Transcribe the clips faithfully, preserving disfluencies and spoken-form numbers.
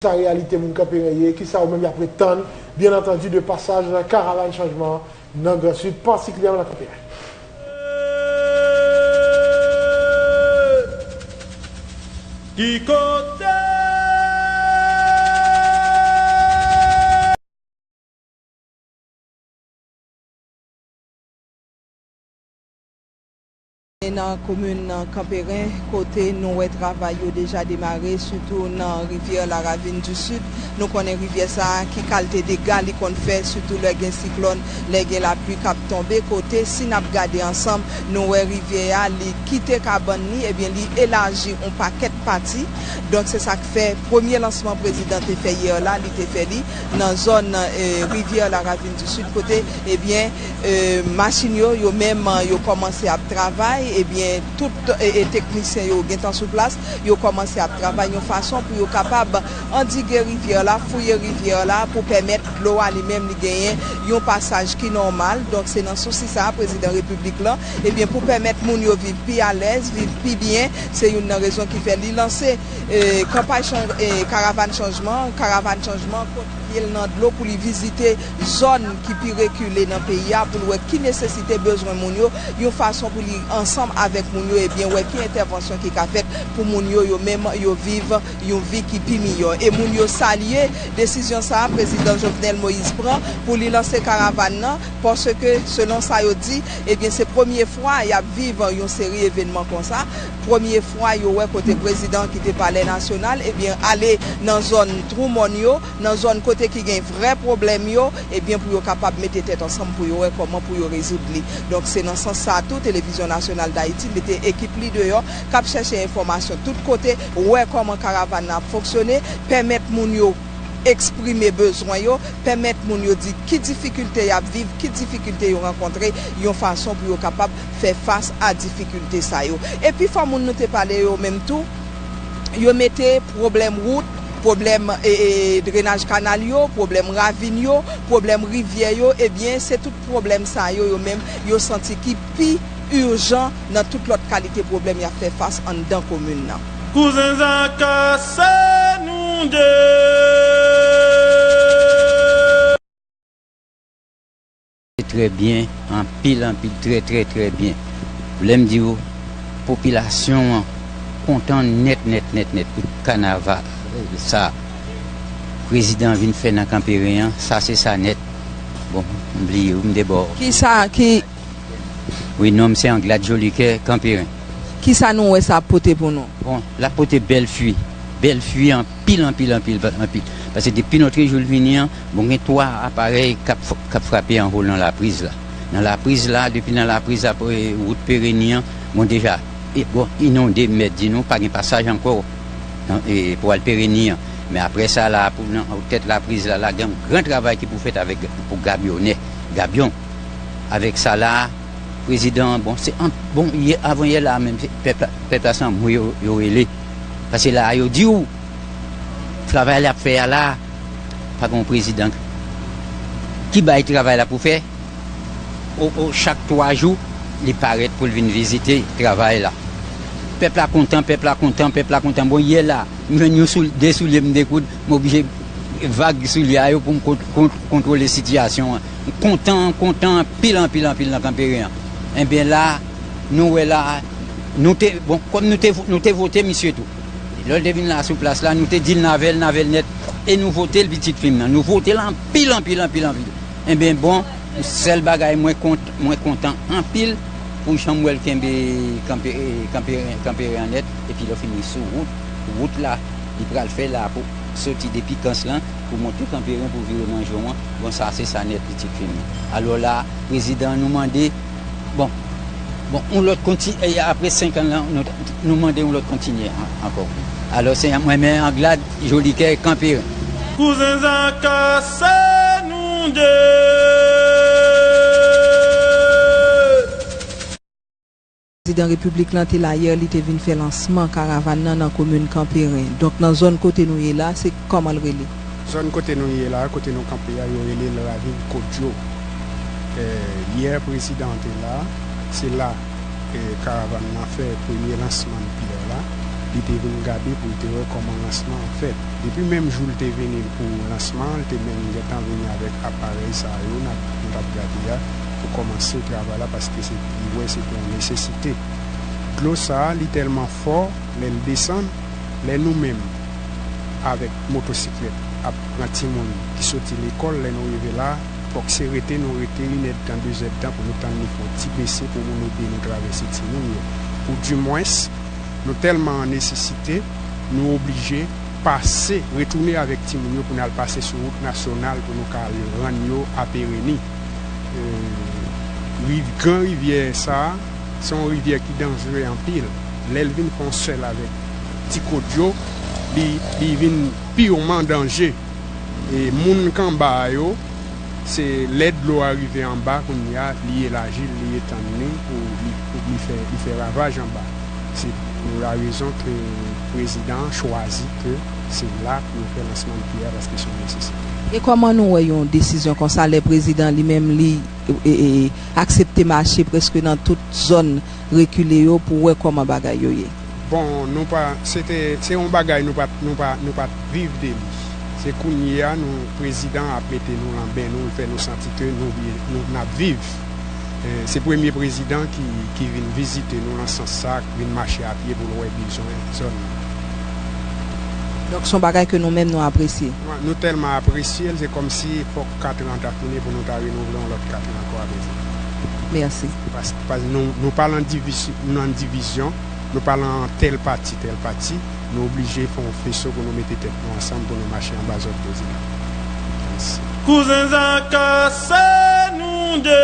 Sa reyalite moun Kanperen ye, kisa ou menm y ap ret tann, byen antandi, de pasaj karavàn chanjman an nan Gran Sid, patikilyèman nan Kanperen. Ki kote? Nan komin Kanperen, kote nou wè travay yo deja demare, sitou nan rivyè Laravine du Sud. Nou konnen rivyè sa a, ki kalte dega li konn fè, sitou lè gen siklòn, lè gen lapli k ap tonbe, kote si n ap gade ansanm, nou wè rivyè a, li kite kabann li, ebyen, li elaji yon pakèt pati. Donk, se sa k fè premye lansman prezidan te fè yè la, li te fè li nan zòn, eh, rivyè Laravine du Sud, kote, ebyen, eh, machin yo, yo menm, yo kòmanse ap travay, ebyen, tout, eh, eh, teknisyen yo gentan sou plas, yo kòmanse ap travay yon fason pou yo kapab andike rivyè la, fouye rivyè la, pou pèmèt dlo a li menm li genyen yon pasaj ki nòmal. Donk, se nan sousi sa a, prezidan repiblik lan, ebyen, pou pèmèt moun yo viv pi alèz, viv pi byen, se youn nan rezon ki fè li lanse, eh, kanpay chan-, eh, karavàn chanjman, karavàn chanjman, kot pye l nan dlo pou li vizite zòn ki pi rekile nan peyi a, pou l wè ki nesesite, bezwen moun yo, yon fason pou li ansanm avèk moun yo, ebyen, wè ki entèvansyon ki ka fèt pou moun yo, yo menm, yo viv yon vi ki pi miyò. E moun yo salye desizyon sa a prezidan Jovenel Moïse pran pou li lanse karavàn nan, paske, selon sa yo di, ebyen, se premye fwa y ap viv yon seri evènman konsa. Premye fwa yo wè kote prezidan kite Palè Nasyonal, ebyen, ale nan zòn Twou Mòn yo, nan zòn kote ki gen vrè pwoblèm yo, ebyen, pou yo kapab mete tèt ansanm pou yo wè kòman pou yo rezoud li. Donk, se nan sans sa a tou, Televizyon Nasyonal Dayiti mete ekip li deyò, k ap chèche enfòmasyon tout kote, wè kòman karavàn nan ap fonksyone, pèmèt moun yo eksprime bezwen yo, pèmèt moun yo di ki difikilte y ap viv, ki difikilte yo rankontre, yon fason pou yo kapab fè fas a difikilte sa yo. Epi fò moun nou te pale yo menm tou, yo mete pwoblèm wout, pwoblèm, e, e, drenaj kanal yo, pwoblèm ravin yo, pwoblèm rivyè yo, ebyen, se tout pwoblèm sa yo, yo menm, yo santi ki pi ijan nan tout lòt kalite pwoblèm y ap fè fas anndan komin nan. Kouzen Zaka, se nou de. Trè byen, anpil, anpil, trè, trè, trè byen. Lè m di w, popilasyon an kontan nèt, nèt, nèt, nèt pou kanaval sa prezidan vin fè nan Kanperen an, sa se sa nèt. Bon, m bliye wi, m debò. Kisa ki Wi, non m se Anglade Jolicoeur, Kanperen. Kisa nou wè sa ap pote pou nou? Bon, l ap pote bèl fwi. Bèl fwi anpil, anpil, anpil, anpil. Paske depi Nòtrejou l vini an, bon, gen twa aparèy k ap f-, k ap frape anwo nan lapriz la. Nan lapriz la, depi nan lapriz la, pou, e, wout Pereni an, bon, deja, e, bon, inonde, m mèt di nou, pa gen pasaj ankò nan, e, pou al Pereni an. Men apre sa la, pou nan tèt lapriz la, la, gen yon gran travay ki pou fèt avèk, pou gabyonè, gabyon. Avèk sa la, prezidan, bon, se an, bon, yè, avan yè la menm, se pèp la, pèp la se anmwe yo, yo rele. Paske la a, yo di w, travay l ap fè a la, pa gen yon prezidan ki bay travay la pou fè. O, o, chak twa jou, li parèt pou l vin vizite travay la. Pèp la kontan, pèp la kontan, pèp la kontan. Bon, yè la, m jwenn yon soul-, de soulye m dekoud, m oblije vag soulye a yo pou m kont-, kont-, kontwole sitiyasyon an. M kontan, m kontan anpil, anpil, anpil nan Kanperen an. Enben la, nou wè la, nou te, bon, kòm nou te vo-, nou te vote misye tou. Lè l te vin la sou plas la, nou te di l n avè l, n avè l nèt. E nou vote l, pitit fi m nan. Nou vote l anpil, anpil, anpil, anpil. Enben bon, sèl bagay mwen kont-, mwen kontan anpil pou jan m wè l kenbe Kanpe-, Kanperen, Kanperen an nèt, epi lè fini sou wout, wout la, li pral fè la pou soti depi Kans lan, pou monte Kanperen pou vire Manjwen an. Bon, sa se sa nèt, pitit fi m. Alò la, prezidan an nou mande, bon, bon, yon lòt konti-, e apre senk an lan, nou, nou mande yon lòt kontinye an-, ankò. Alò, se mwen menm Anglade Jolicoeur, Kanperen. Kouzen Zaka, se nou de. Prezidan repiblik lan te la yè, li te vin fè lansman karavàn nan nan komin Kanperen. Donk, nan zòn kote nou ye la, se kòman l rele? Zòn kote nou ye la, kote nou kanpe a, yo rele l Ravin Kodyo. E, yè prezidan an te la, se la, e, karavàn nan fè premye lansman l pyè la. Li te vin gade pou l te wè kòman lansman an fèt. Depi menm jou l te vini pou lansman an, l te menm gentan vini avèk aparèy sa yo n ap, nou t ap gade a, pou kòmanse travay la, paske se, li wè se te yon nesesite. Dlo sa a, li tèlman fò, lè l desann, lè nou menm, avèk motosiklèt, ap pran timoun ki soti lekòl, lè nou rive la, fòk se rete nou rete inèdtan, dezèdtan pou nou tann li fè yon ti bese pou moun ede nou travèse timoun yo. Oudimwens, nou tèlman an nesesite, nou oblije pase, retounen avèk timoun yo pou n al pase sou wout nasyonal pou nou ka al rann yo a Pereni. E, riv-, gran rivyè sa a, se yon rivyè ki danjere anpil. Lè l vin fè yon sèl avèk Ti Kodyo, li, li vin piman danje. E moun k anba a yo, se lè dlo a rive anba, kounye a, li elaji l, li etann li pou li, pou li fè, li fè ravaj anba. Se pou la rezon ke prezidan an chwazi ke se la pou yo fè lansman n pyè a, paske se yon nesesite. E kòman nou wè yon desizyon konsa, lè prezidan li menm li, e, e, aksepte mache prèske nan tout zòn rekile yo pou wè kòman bagay yo ye? Bon, nou pa, se te, se yon bagay nou pa, nou pa, nou pa t viv de li. Se kounye a, nou, prezidan ap mete nou nan ben nou, l fè nou santi ke nou, nou, n ap viv. E, se premye prezidan ki, ki vin vizite nou nan sans sa, k vin mache a pye pou l wè bezwen zòn nan. Donk, se yon bagay ke nou menm nou apresye. Nou, nou tèlman apresye l, se kòmsi fòk kat an ta fini pou nou ta renouvle yon lòt kat an ankò apre sa. Mèsi. Pas, pas, nou, nou pa lan divis-, nan divizyon, nou pa lan tèl pati, tèl pati. Nou oblije fè yon feso pou nou mete tèt nou ansanm pou nou mache anba zòd prezidan. Mèsi. Kouzen Zaka, se nou de.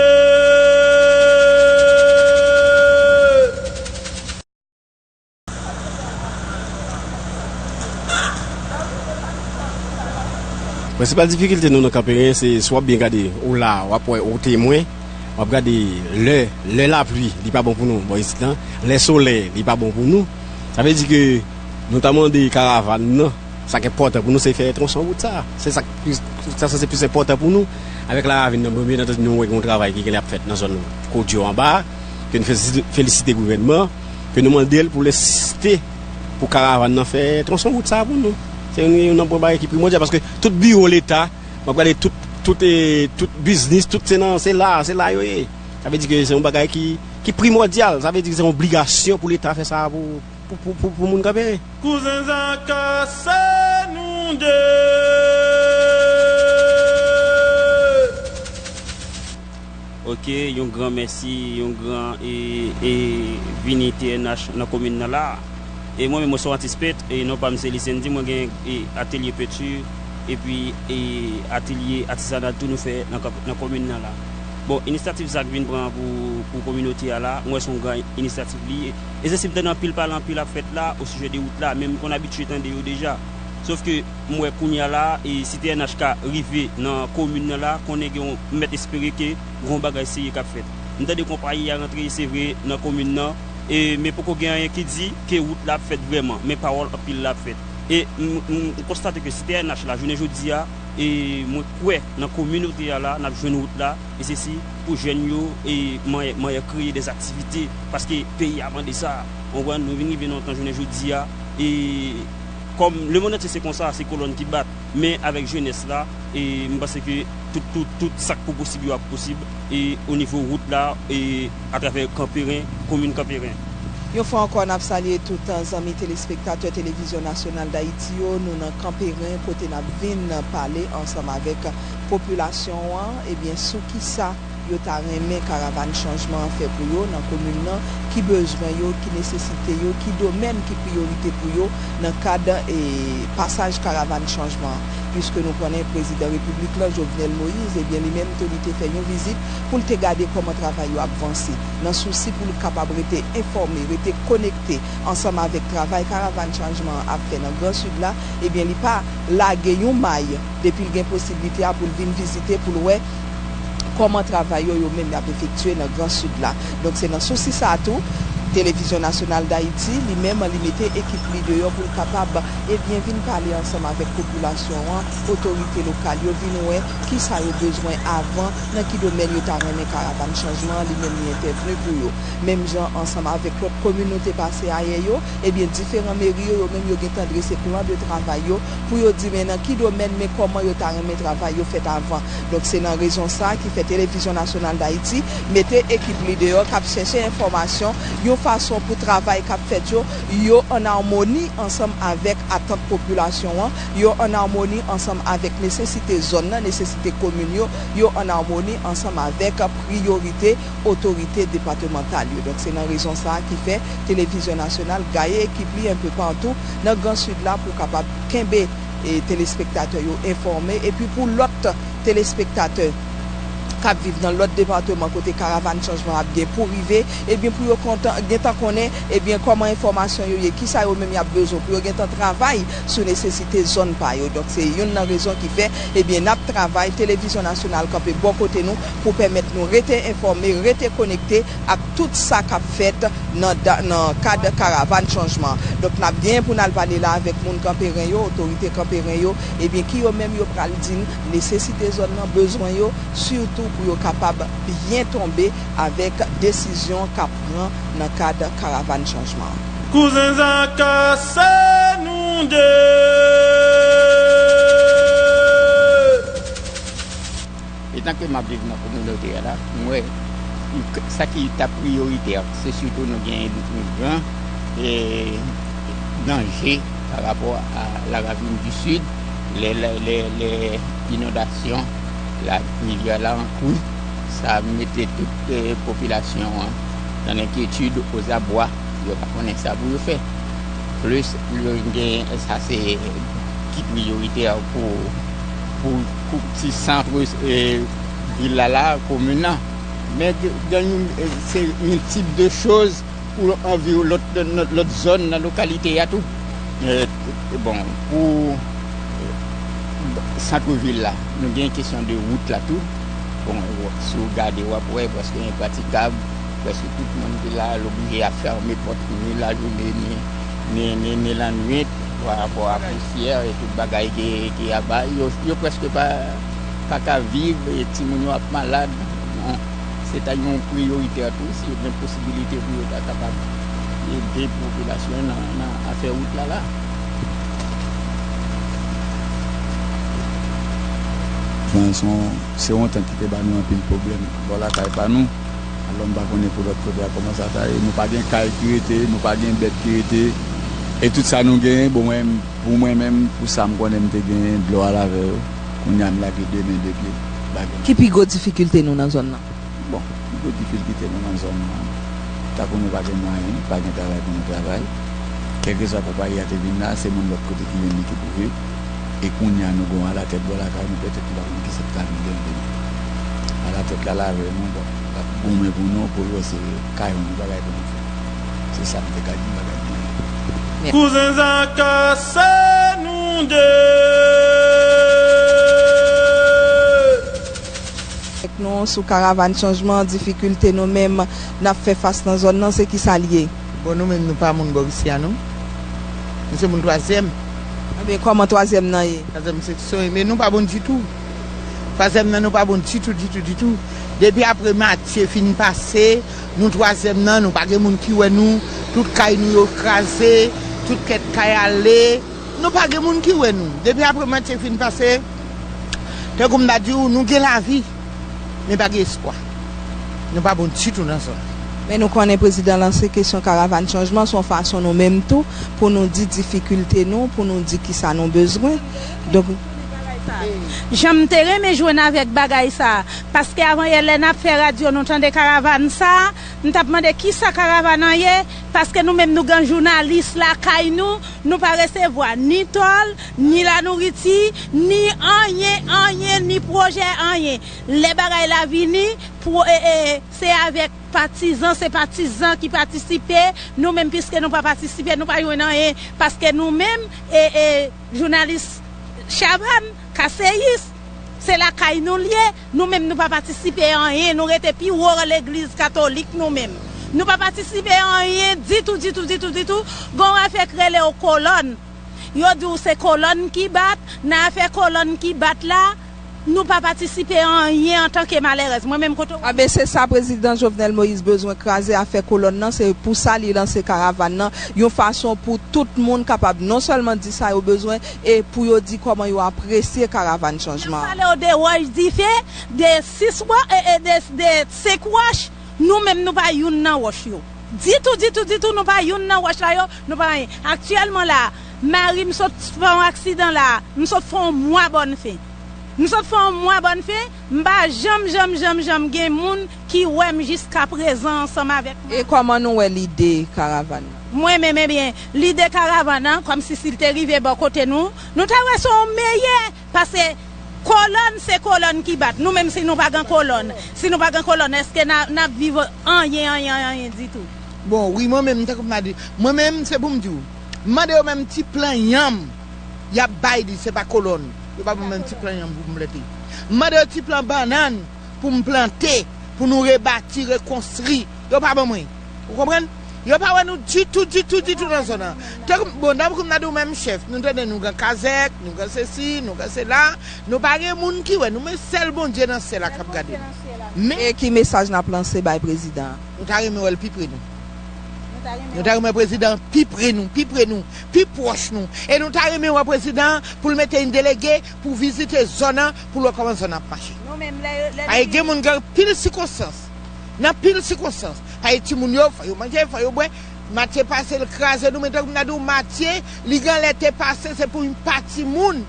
Prensipal difikilte nou nan Kanperen, se si w ap byen gade, ou la, w ap wè, ou temwen, w ap gade lè, lè lapli, li pa bon pou nou, bò isit lan, lè solèy, li pa bon pou nou. Sa vle di ke nou ta mande karavàn nan, sa k enpòtan pou nou, se fè tronson wout sa. Se sa k plis, sa sanse plis enpòtan pou nou. Avèk laravin nan, bon, byen antandi, nou wè gen yon travay ki genlè ap fèt nan zòn Kodyo anba a, ke nou felisite, felisite gouvènman an, ke nou mande l pou l ensiste pou karavàn nan fè tronson wout sa a pou nou. Se youn, youn nan pwen bagay ki primòdyal, paske tout biwo Leta, m ap gade tout, tout, e, tout biznis, tout se nan, se la, se la yo ye. Sa vle di ke se yon bagay ki, ki primòdyal, sa vle di ke se yon obligasyon pou Leta fè sa a pou, pou, pou, pou, pou moun Kanperen. Kouzen Zaka, se nou de. Ok, yon gran mèsi, yon gran, e, e, vini T N H nan komin nan la. E mwen menm, mwen se yon atis pent, e non pa m se Lisendi, mwen gen, e, atelye penti, epi, e, atelye atizanal tou nou fè nan, nan komin nan la. Bon, inisyativ sa k vin pran pou, pou kominote a la, mwen se yon gran inisyativ li ye. E se si m tande anpil pale, anpil ap fèt la, osijè de wout la, men m konn abitye tande yo deja. Sof ke m wè kounye a la, e si T N H ka rive nan komin nan la, konnen gen yon, m mèt espere ke gen yon bagay serye k ap fèt. M tande konpayi a rantre, se vre, nan komin nan, e, men poko gen anyen ki di ke wout la ap fèt vrèman, men pawòl anpil la ap fèt. E m, m, m konstate ke si T N H la, jounen jodi a, e mwen kwè nan kominote a la, n ap jwenn wout la, e se si pou jèn yo, e manyè, manyè kreye dè aktivite, paske peyi a mande sa. Ou konprann, nou vin rive nan yon tan jounen jodi a, e kòm lemonn antye se konsa, se kolòn ki bat, men avèk jenès la, e m panse ke tout, tout, tout sa k pou posib yo ap posib, e o nivo wout la, e atravè Kanperen, komin Kanperen. Yon fwa ankò, n ap salye tout zanmi telespektatè Televizyon Nasyonal Dayiti yo. Nou nan Kanperen, kote n ap vin pale ansanm avèk popilasyon an, ebyen, sou kisa yo ta renmen karavàn chanjman an fè pou yo nan komin nan, ki bezwen yo, ki nesesite yo, ki domèn ki priyorite pou yo nan kad, e, pasaj karavàn chanjman an. Piske nou konnen prezidan repiblik lan, Jovenel Moïse, ebyen, li menm tou, li te fè yon vizit pou l te gade kòman travay yo ap vanse, nan sousi pou l kapab rete enfòme, rete konekte ansanm avèk travay karavàn chanjman an ap fè nan Gran Sid la, ebyen, li pa lage yon may depi l gen posiblite a pou l vin vizite, pou l wè kòman travay yo, yo menm, y ap efektye nan Gran Sid la. Donk, se nan sousi sa a tou, Televizyon Nasyonal Dayiti, li menm, li mete ekip li deyò pou l kapab, ebyen, vin pale ansanm avèk popilasyon an, otorite lokal yo, vin wè kisa yo bezwen avan, nan ki domèn yo ta renmen Karavàn Chanjman an, li menm, li entèvni pou yo. Menm jan ansanm avèk lòt komin nou te pase ayè yo, ebyen, diferan meri yo, yo menm, yo gentan drese plan de travay yo pou yo di, men nan ki domèn, men kòman yo ta renmen travay yo fèt avan. Donk, se nan rezon sa a ki fè Televizyon Nasyonal Dayiti mete ekip li deyò k ap chèche enfòmasyon yon fason pou travay k ap fèt yo, yo ann amoni ansanm avèk atant popilasyon an, yo ann amoni ansanm avèk nesesite zòn nan, nesesite komin yo, yo ann amoni ansanm avèk priyorite otorite depatmantal yo. Donk, se nan rezon sa a ki fè Televizyon Nasyonal gaye ekip li enpe patou nan Gran Sid la pou kapab kenbe, e, telespektatè yo enfòme, epi pou lòt telespektatè k ap viv nan lòt depatman kote Karavàn Chanjman ap gen pou rive, ebyen, pou yo kontan, gentan konnen, ebyen, kòman enfòmasyon yo ye, kisa yo menm y ap bezwen pou yo gentan travay sou nesesite zòn pa yo. Donk, se youn nan rezon ki fè, ebyen, n ap travay, Televizyon Nasyonal kanpe bò kote nou pou pèmèt nou rete enfòme, rete konekte ak tout sa k ap fèt nan da-, nan kad Karavàn Chanjman. Donk, n ap genyen pou n al pale la avèk moun Kanperen yo, otorite Kanperen yo, ebyen, ki yo menm yo pral di n nesesite zòn nan, bezwen yo, sitou pou yo kapab byen tonbe avèk desizyon k ap pran nan kad Karavàn Chanjman an. Kouzen Zaka, se nou de. Etan ke m ap viv nan kominote a la, m wè sa ki ta priyoritè, se sitou nou gen yon gran, e, danje pa rapò a la ravine du Sud, lè, lè, lè, lè inondasyon, la, rivyè la an kwi, sa mete tout, e, popilasyon an nan lenkyetid, ozabwa, yo pa konnen sa pou yo fè. Plis, yo gen, sa se ki priyoritè pou, pou, pou ti sant, e, vil la, la, komin nan. Men gen, gen yon, e, se yon tip de choz pou anvi lòt, lòt zòn nan lokalite a tou. E, bon, pou, e, sant vil la, nou gen kesyon de wout la tou. Bon, si w gade, w ap wè, prèske enpratikab. Prèske tout moun ki la, l oblije ap fèmen pòt ni lajounen, ni, ni, ni, ni lannwit, pa rapò a pousyè e tout bagay ki, ki aba. Yo, yo prèske pa, pa ka viv, e timoun yo ap malad. Bon, se ta yon priyoritè tou, si yo gen posibilite pou yo ta kapab ede popilasyon nan, nan afè wout la, la. Bon, se yon, se yon tan ki te ba nou anpil pwoblèm bò lakay pa nou. Alò, m pa konnen pou lòt kote a kòman sa ta ye. Nou pa gen kay ki rete, nou pa gen bèt ki rete. E tout sa nou genyen, bon, mwen, pou mwen menm, pou sa m konnen m te genyen, dlo a lave yo. Kounye a m lage de men, de pye. Pa gen. Ki pi gwo difikilte nou nan zòn nan? Bon, pi gwo difikilte nou nan zòn nan, tankou nou pa gen mwayen, pa gen travay pou nou travay. Kèlkeswa konpayi a te vin la, se moun lòt kote ki vin li ki pou viv. E kounye a nou gen yon alatèt bò lakay nou, petèt nou pa konn kisa k ka vin gen vini. Alatèt la lave nou, bon, l ap goumen pou nou, pou yo se kay nou, bagay pou nou fè. Se sa m te ka di, m pa ka di anyen. Kouzen Zaka, se nou de. Avèk nou sou Karavàn Chanjman, difikilte nou menm n ap fè fas nan zòn nan, se kisa l ye? Bon, nou menm, nou pa moun bò isi a, non. Nou se moun twazyèm. Ebyen, kòman twazyèm nan ye? Twazyèm seksyon, men nou pa bon ditou. Twazyèm nan, nou pa bon ditou, ditou, ditou. Depi apre Matye fin pase, nou twazyèm nan, nou pa gen moun ki wè nou. Tout kay nou yo kraze, tout kèk kay ale. Nou pa gen moun ki wè nou. Depi apre Matye fin pase, tankou m ta di w, nou gen lavi, men pa gen espwa. Nou pa bon ditou nan zòn. Men nou konnen prezidan lanse kesyon Karavàn Chanjman, se yon fason nou menm tou pou nou di difikilte nou, pou nou di kisa nou bezwen. Donk, jan m te renmen jwenn avèk bagay sa a, paske avan yè lè n ap fè radyo, nou tande karavàn sa a, m t ap mande kisa karavàn an ye, paske nou menm nou gen jounalis lakay nou, nou pa resevwa ni tòl, ni lanouriti, ni anyen, anyen, ni pwojè, anyen. Lè bagay la vini, pou, e, e, se avèk patizan, se patizan ki patisipe, nou menm, piske nou pa patisipe, nou pa jwenn anyen, paske nou menm, e, e, jounalis Chavann, Kaseyis, se lakay nou l ye, nou menm, nou pa patisipe anyen, nou rete pi wo legliz katolik, nou menm. Nou pa patisipe anyen ditou, ditou, ditou, ditou. Gon afè k rele w kolòn. Yo di w se kolòn ki bat, nan afè kolòn ki bat la, nou pa patisipe anyen antanke malèrèz. Mwen menm kote w. Anben, se sa prezidan Jovenel Moïse bezwen, kraze afè kolòn nan, se pou sa li lanse karavàn nan, yon fason pou tout moun kapab non sèlman di sa yo bezwen, e pou yo di kòman yo apresye karavàn chanjman an. Pale w de wòch dife, de sis wò, e, e de, de senk wòch, nou menm nou pa youn nan wòch yo. Ditou, ditou, ditou, nou pa youn nan wòch la yo, nou pa anyen. Aktyèlman la, mari m sot fè yon aksidan la, m sot fè yon mwa bòn fen. M sot fè yon mwa bòn fen, m pa janm, janm, janm, janm gen moun ki wè m jiskaprezan ansanm avèk mwen. E kòman nou wè lide karavàn nan? Mwen menm, ebyen, lide karavàn nan, kòmsi si l te rive bò kote nou, nou ta wè se yon meyè, paske kolòn se kolòn ki bat. Nou menm si nou pa gen kolòn, si nou pa gen kolòn, èske n a, n ap viv anyen, anyen, anyen ditou? Bon, wi, mwen menm, tankou m a di, mwen menm, se pou m di w. M mande yo menm ti plan yanm, y ap bay li, se pa kolòn. Yo pa ban m menm ti plan yanm pou m plante. M mande yo ti plan bannann pou m plante, pou nou rebati, rekonstri. Yo pa ban mwen. Ou konprann? Yo pa wè nou ditou, ditou, ditou nan zòn nan. Tankou, bon, tankou m ta di w menm chèf, nou tande nou gen kazèk, nou gen sesi, nou gen sela, nou pa gen moun ki wè nou, men sèl Bondye nan syèl la k ap gade nou. Men e ki mesaj n ap lanse bay prezidan an? Nou ta renmen wè l pi pre nou. Nou ta renmen wè prezidan an pi pre nou, pi pre nou, pi pwòch nou. E nou ta renmen wè prezidan an pou l mete yon delege pou vizite zòn nan, pou l wè kòman zòn nan ap mache. Nou menm, lè, lè Paske gen moun gen pil sikonstans. Nan pil sikonstans. Paske timoun yo, fò yo manje, fò yo bwè. Matye pase, l kraze nou, men tankou m ta di w, Matye, li gen lè te pase, se pou yon pati moun.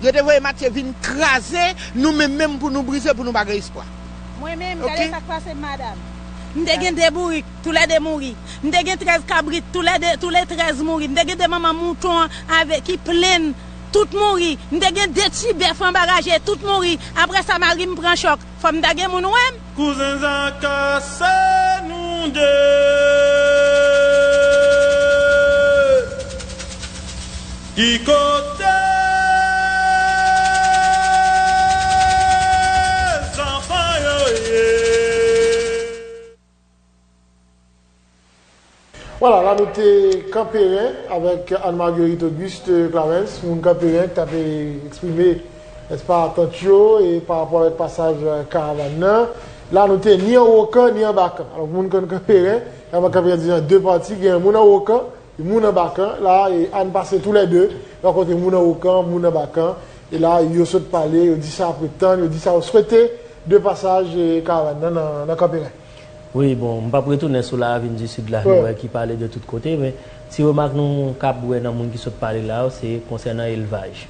Yo te voye Matye vin kraze nou menm, menm pou nou brize, pou nou pa gen espwa. Mwen menm, gade sa k pase m, madanm. M te gen de bourik, toulède mouri. M te gen trèz kabrit, toulède, toulè trèz mouri. M te gen de manman mouton avè, ki plenn, tout mouri. M te gen de ti bèf anba raje, tout mouri. Apre sa, mari m pran chòk. Fò m ta gen moun wè m. Kouzen Zaka, se nou de. Ki kote zanfan yo ye? Vwala, la nou te Kanperen avèk Anne Marguerite Auguste Clarens, moun Kanperen ki t ap eksprime, nèspa, atant yo e pa rapò avèk pasaj karavàn nan. La nou te ni anwo kan, ni anba kan. Alò, pou moun konn Kanperen, Kanperen divize an de pati, gen moun anwo kan, moun anba kan. La, e Anne pase toulède, rankontre moun anwo kan, moun anba kan. E la, yo sot pale, yo di sa yo ap tann, yo di sa yo swete de pasaj, e, karavàn nan, nan, nan Kanperen. Wi, bon, m p ap retounen sou La Ravine du Sud la, nou wè ki pale de tout kote, men ti remak nou kab wè nan moun ki sot pale la yo, se konsènan elvaj.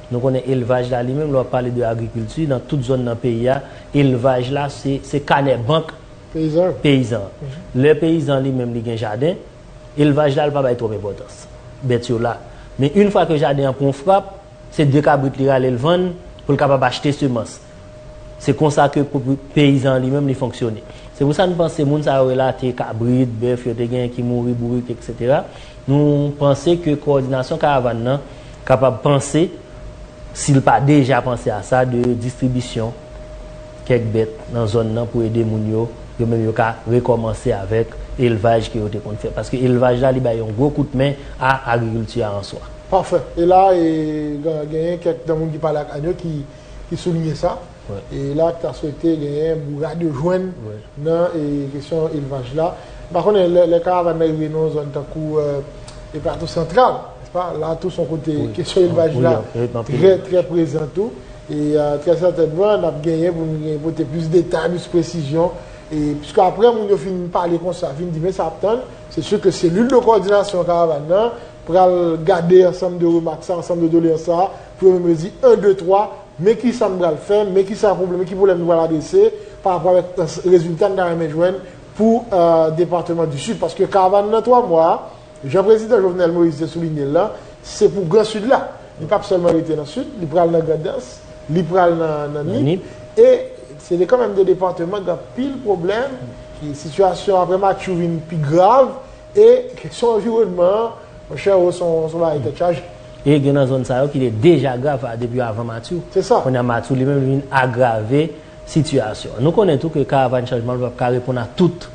Nou konnen elvaj la li menm, lè w ap pale de agrikilti, nan tout zòn nan peyi a, elvaj la, se, se kanè bank peyizan an. Lè peyizan li menm, li gen jaden, elvaj la, li pa bay twòp enpòtans. Bèt yo la. Men yon fwa ke jaden an pran yon frap, se de kabrit li rale l vann pou l kapab achte semans. Se konsa ke peyizan an li menm li fonksyone. Se pou sa n panse moun sa yo relate kabrit, bèf yo te genyen ki mouri, bourik, etsetera. Nou panse ke kowòdinasyon karavàn nan kapab panse, si l pa deja panse a sa, de distribisyon kèk bèt nan zòn nan pou ede moun yo, yo menm yo ka rekòmanse avèk elvaj ke yo te konn fè. Paske elvaj la, li bay yon gwo kout men a agrikilti a an swa. Pafè. E la, e, gen, genyen kèk nan moun ki pale ak Anne yo ki, ki souliye sa. E la, ki ta swete genyen bourad yo jwenn nan, e, kesyon elvaj la. M pa konnen lè, lè karavàn nan rive nan yon zòn tankou, e, e Plato Santral, nèspa? La tou se yon kote kesyon elvaj la trè, trè prezan tou. E, e, trè sètènman, n ap genyen pou nou genyen pote plis detay, plis presizyon. E, piske apre moun yo fin pale konsa, fin di men sa ap tann, se si ke selil de kowòdinasyon karavàn nan pral gade ansanm de remak sa, ansanm de doleyans sa, pou yo menm yo di en, de, twa, men kisa n pral fè, men kisa pwoblèm, men ki pwoblèm nou pral adrese pa rapò avèk, e, rezilta n ta renmen jwenn pou, e, depatman di Sid. Paske karavàn nan twa mwa a, jan prezidan Jovenel Moïse te soulinye l la, se pou Gran Sid la. Li p ap sèlman rete nan Sid, li pral nan Grandans, li pral nan, nan Nip. E se de, kanmenm, de depatman gen anpil pwoblèm, ki sitiyasyon apre Matye vin pi grav, e kesyon anviwònman an, monchè, o, se yon, se yon bagay tèt chaje. E gen nan zòn sa yo ki te deja grav depi avan Matye. Se sa. Kounye a Matye li menm li vin agrave sitiyasyon an. Nou konnen tou ke karavàn chanjman an p ap ka reponn a tout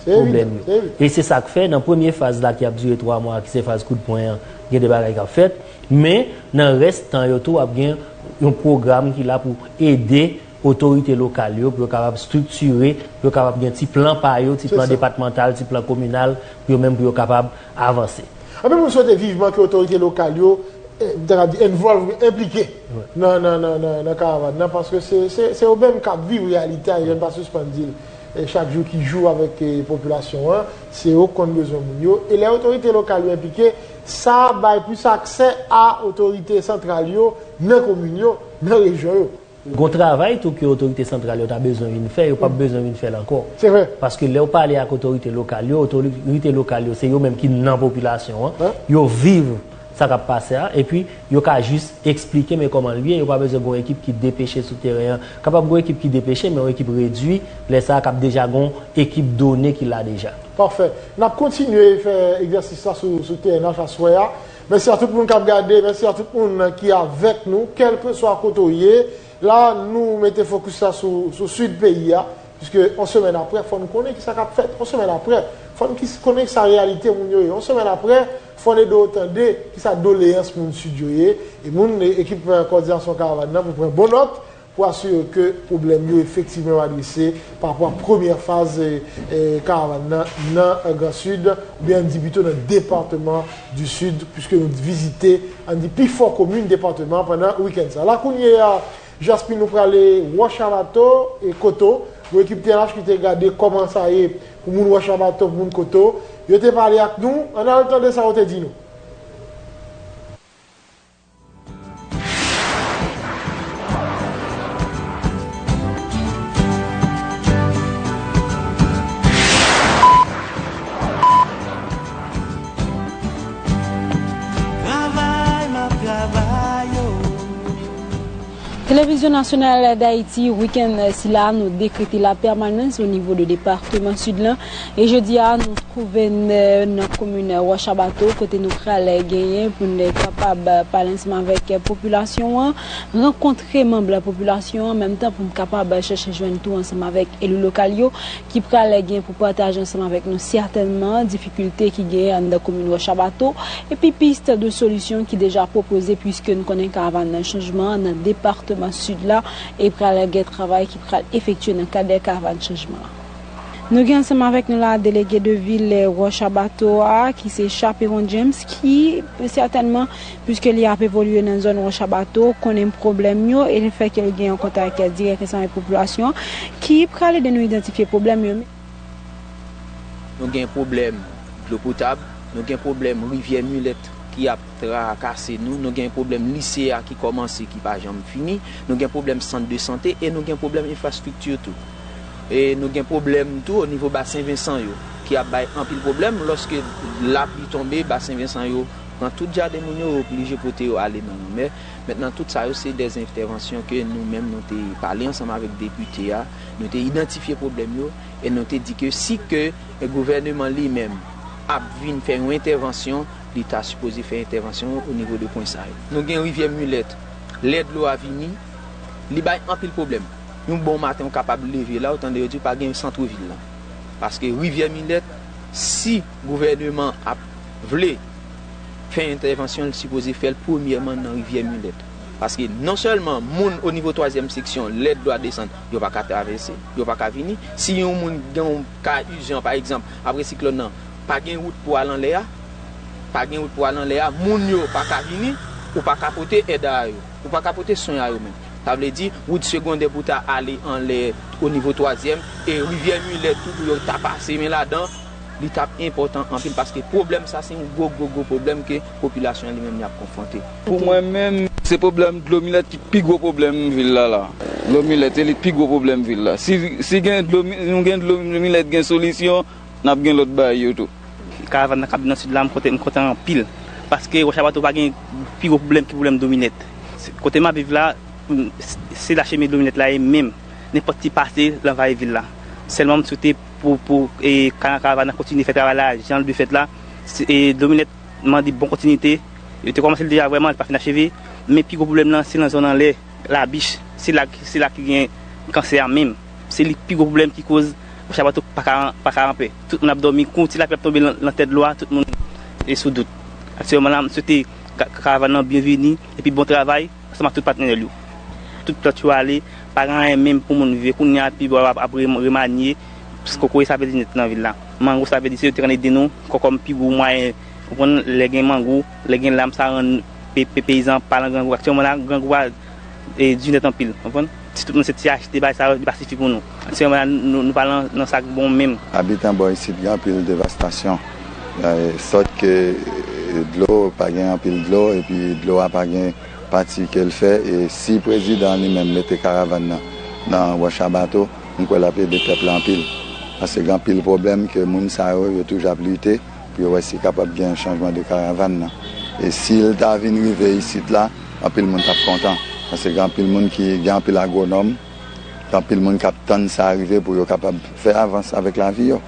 pwoblèm yo. E se sa k fè, nan premye faz la ki ap dire twa mwa, ki se faz kout pwen an, gen de bagay k ap fèt. Men, nan rès tan yo tou, ap gen yon pwogram ki la pou ede otorite lokal yo, pou yo kapab estriktire, pou yo kapab gen ti plan pa yo, ti plan depatmantal, ti plan kominal, pou yo menm, pou yo kapab avanse. Anpil moun swete vivman ke otorite lokal yo, eh, m ta ka di, involve, enplike nan, nan, nan, nan, nan karavàn nan, paske se, se, se yo menm k ap viv reyalite a, e yo pa sispann di l, eh, chak jou ki jou avèk, eh, popilasyon an, se yo k konn bezwen moun yo. E lè otorite lokal yo enplike, sa bay plis aksè a otorite santral yo nan komin yo, nan rejyon yo. Gon travay tou ke otorite santral yo ta bezwen vin fè, yo p ap bezwen vin fè l ankò. Se vre. Paske lè w pale ak otorite lokal yo, otorite lokal yo, se yo menm ki nan popilasyon an, yo viv sa k ap pase a, epi yo ka jis eksplike men kòman l ye, yo pa bezwen gon ekip ki depeche sou teren an. Kapab gon ekip ki depeche, men yon ekip redui, lè sa a k ap deja gon ekip done ki la deja. Pafè. N ap kontinye fè egzèsis la sou, sou T N H aswè a. Mèsi a tout moun k ap gade, mèsi a tout moun ki avèk nou, kèlkeswa kote w ye. La, nou mete fokis la sou, sou sid peyi a, piske yon semèn aprè, fò n konnen kisa k ap fèt. Yon semèn aprè, fò n ki, konnen kisa reyalite moun yo ye. Yon semèn aprè, fò n ede w tande kisa doleyans moun sid yo ye. E moun, e, ekip, eh, kòdinasyon karavàn nan pou pran bon nòt, pou asire ke pwoblèm yo efektivman yo adrese pa rapò a premyè faz, eh, eh, karavàn nan, nan, eh, Gran Sid, oubyen ann di pito nan depatman di Sid, piske nou vizite, ann di, pifò komin depatman an pandan wikenn sa. La kounye a, Jasmin, nou prale Wòch Abato e Koto. Gon ekip T N H ki te gade kòman sa ye pou moun Wòch Abato, pou moun Koto. Yo te pale ak nou, ann al tande sa yo te di nou. Televizyon Nasyonal d Ayiti, wikenn sila, nou dekrete lapèmanans o nivo de depatman Sid lan. E jodi a, nou twouve n, nan komin Wòch Abato, kote nou pral genyen pou n kapab pale ansanm avèk popilasyon an, rankontre manm popilasyon an, menm tan pou n kapab chèche jwenn tou ansanm avèk eli lokal yo, ki pral gen pou pataje ansanm avèk nou sètènman difikilte ki genyen anndan komin Wòch Abato, epi pis de solisyon ki deja pwopoze, piske n konnen karavàn chanjman nan depatman Sid la, e pral gen travay ki pral efektye nan kad karavàn chanjman an. Nou gen ansanm avèk nou la delege de vil Wòch Abato a, ki se Chaperon James, ki sètènman, piske li ap evolye nan zòn Wòch Abato, konnen pwoblèm yo, e lefètke li gen yon kontak dirèk ansanm avèk popilasyon, ki pral ede nou idantifye pwoblèm yo. Nou gen pwoblèm dlo potab, nou gen pwoblèm rivyè Milèt ki ap trakase nou, nou gen pwoblèm lise a ki kòmanse, ki pa janm fini, nou gen pwoblèm sant de sante e nou gen pwoblèm enfrastrikti tou. E nou gen pwoblèm tou o nivo Basen Vensan yo, ki ap bay anpil pwoblèm. Lòske lapli tonbe, Basen Vensan yo pran tout jaden moun yo, yo oblije pote yo ale nan lanmè. Mentnan, tout sa yo se de entèvansyon ke nou menm nou te pale ansanm avèk depite a, nou te idantifye pwoblèm yo e nou te di ke si ke gouvèneman li menm ap vin fè yon entèvansyon, li ta sipoze fè entèvansyon o nivo de pwen sa yo. Nou gen rivyè Milèt, lè dlo a vini, li bay anpil pwoblèm. Yon bon maten, ou kapab leve la, ou tande yo di pa gen sant vil la. Paske rivyè Milèt, si gouvèneman ap vle fè entèvansyon, li sipoze fè l premyèman nan rivyè Milèt. Paske non sèlman moun o nivo twazyèm seksyon, lè dlo a desann, yo pa ka travèse, yo pa ka vini. Si yon moun gen yon ka ijan, pa egzanp, apre siklòn nan, pa gen wout pou al anlè a, pa gen wout pou al anlè a, moun yo pa ka vini, ou pa ka pote èd a yo, ou pa ka pote swen a yo menm. Sa vle di, wout segondè pou ta ale anlè o nivo twazyèm, e rivyè Milèt tou pou yo ta pase men ladan, li t ap enpòtan anpil, paske pwoblèm sa se yon gwo, gwo, gwo pwoblèm ke popilasyon an li menm li ap konfwonte. Pou mwen menm, se pwoblèm dlo Milèt ki pi gwo pwoblèm vil la la. Dlo Milèt, se li ki pi gwo pwoblèm vil la. Si, si gen dlo, nou gen dlo Milèt, gen solisyon, n ap gen lòt bagay yo tou. Karavàn nan k ap vin nan Sid la, m kontan, m kontan anpil. Paske Wòch Abato pa gen pi gwo pwoblèm ki pwoblèm dlo Milèt. Se, kote m ap viv la, m, se, se la chemen dlo Milèt la ye menm. Nenpòt ti pase, l anvayi vil la. Sèlman m swete pou, pou, e, ka-, karavàn nan kontinye fè travay la, jan l dwe fèt la. Se, e, dlo Milèt mande bon kontinite. Yo te kòmanse l deja vrèman, li pa fin acheve. Men pi gwo pwoblèm nan, se nan zòn anlè, Labich. Se la, se la ki gen kansè a menm. Se li pi gwo pwoblèm ki koz Wòch Abato pa ka, pa ka anpe. Tout moun ap dòmi, kou yon ti lapli ap tonbe nan, nan tèt dlo a, tout moun e sou dout. Aktyèlman la, m swete ka-, karavàn nan byenveni epi bon travay ansanm ak tout patnè l yo. Tout plant yo ale, pa gen anyen menm pou moun viv. Kounye a, pibwa ap, ap rem-, remanye, kokoye sa pèdi nèt nan vil la. Mango sa pèdi, se yo te konn ede nou, kòkòm pi gwo mwayen, ou konprann, lè gen mango, lè gen lam, sa rann pe-, pe-, peyizan pa nan grangou. Aktyèlman la, grangou a e, di nèt anpil, konprann? Si tout moun se ti achte bagay sa yo, li pa sifi pou nou. Aktyèlman la, nou, nou pa nan, nan sa k bon menm. Abitan bò isit gen anpil devastasyon. E, sòt ke, e, dlo, pa gen anpil dlo, epi dlo a pa gen pati ke l fè, e si prezidan li menm mete karavàn nan, nan Wòch Abato, m kwè l ap ede pèp la anpil. Paske gen anpil pwoblèm ke moun sa yo, yo toujou ap lite pou yo wè si kapab gen chanjman de karavàn nan. E si l ta vin rive isit la, anpil moun t ap kontan. Paske gen anpil moun ki, gen anpil agwonòm, gen anpil moun k ap tann sa rive pou yo kapab fè avans avèk lavi yo.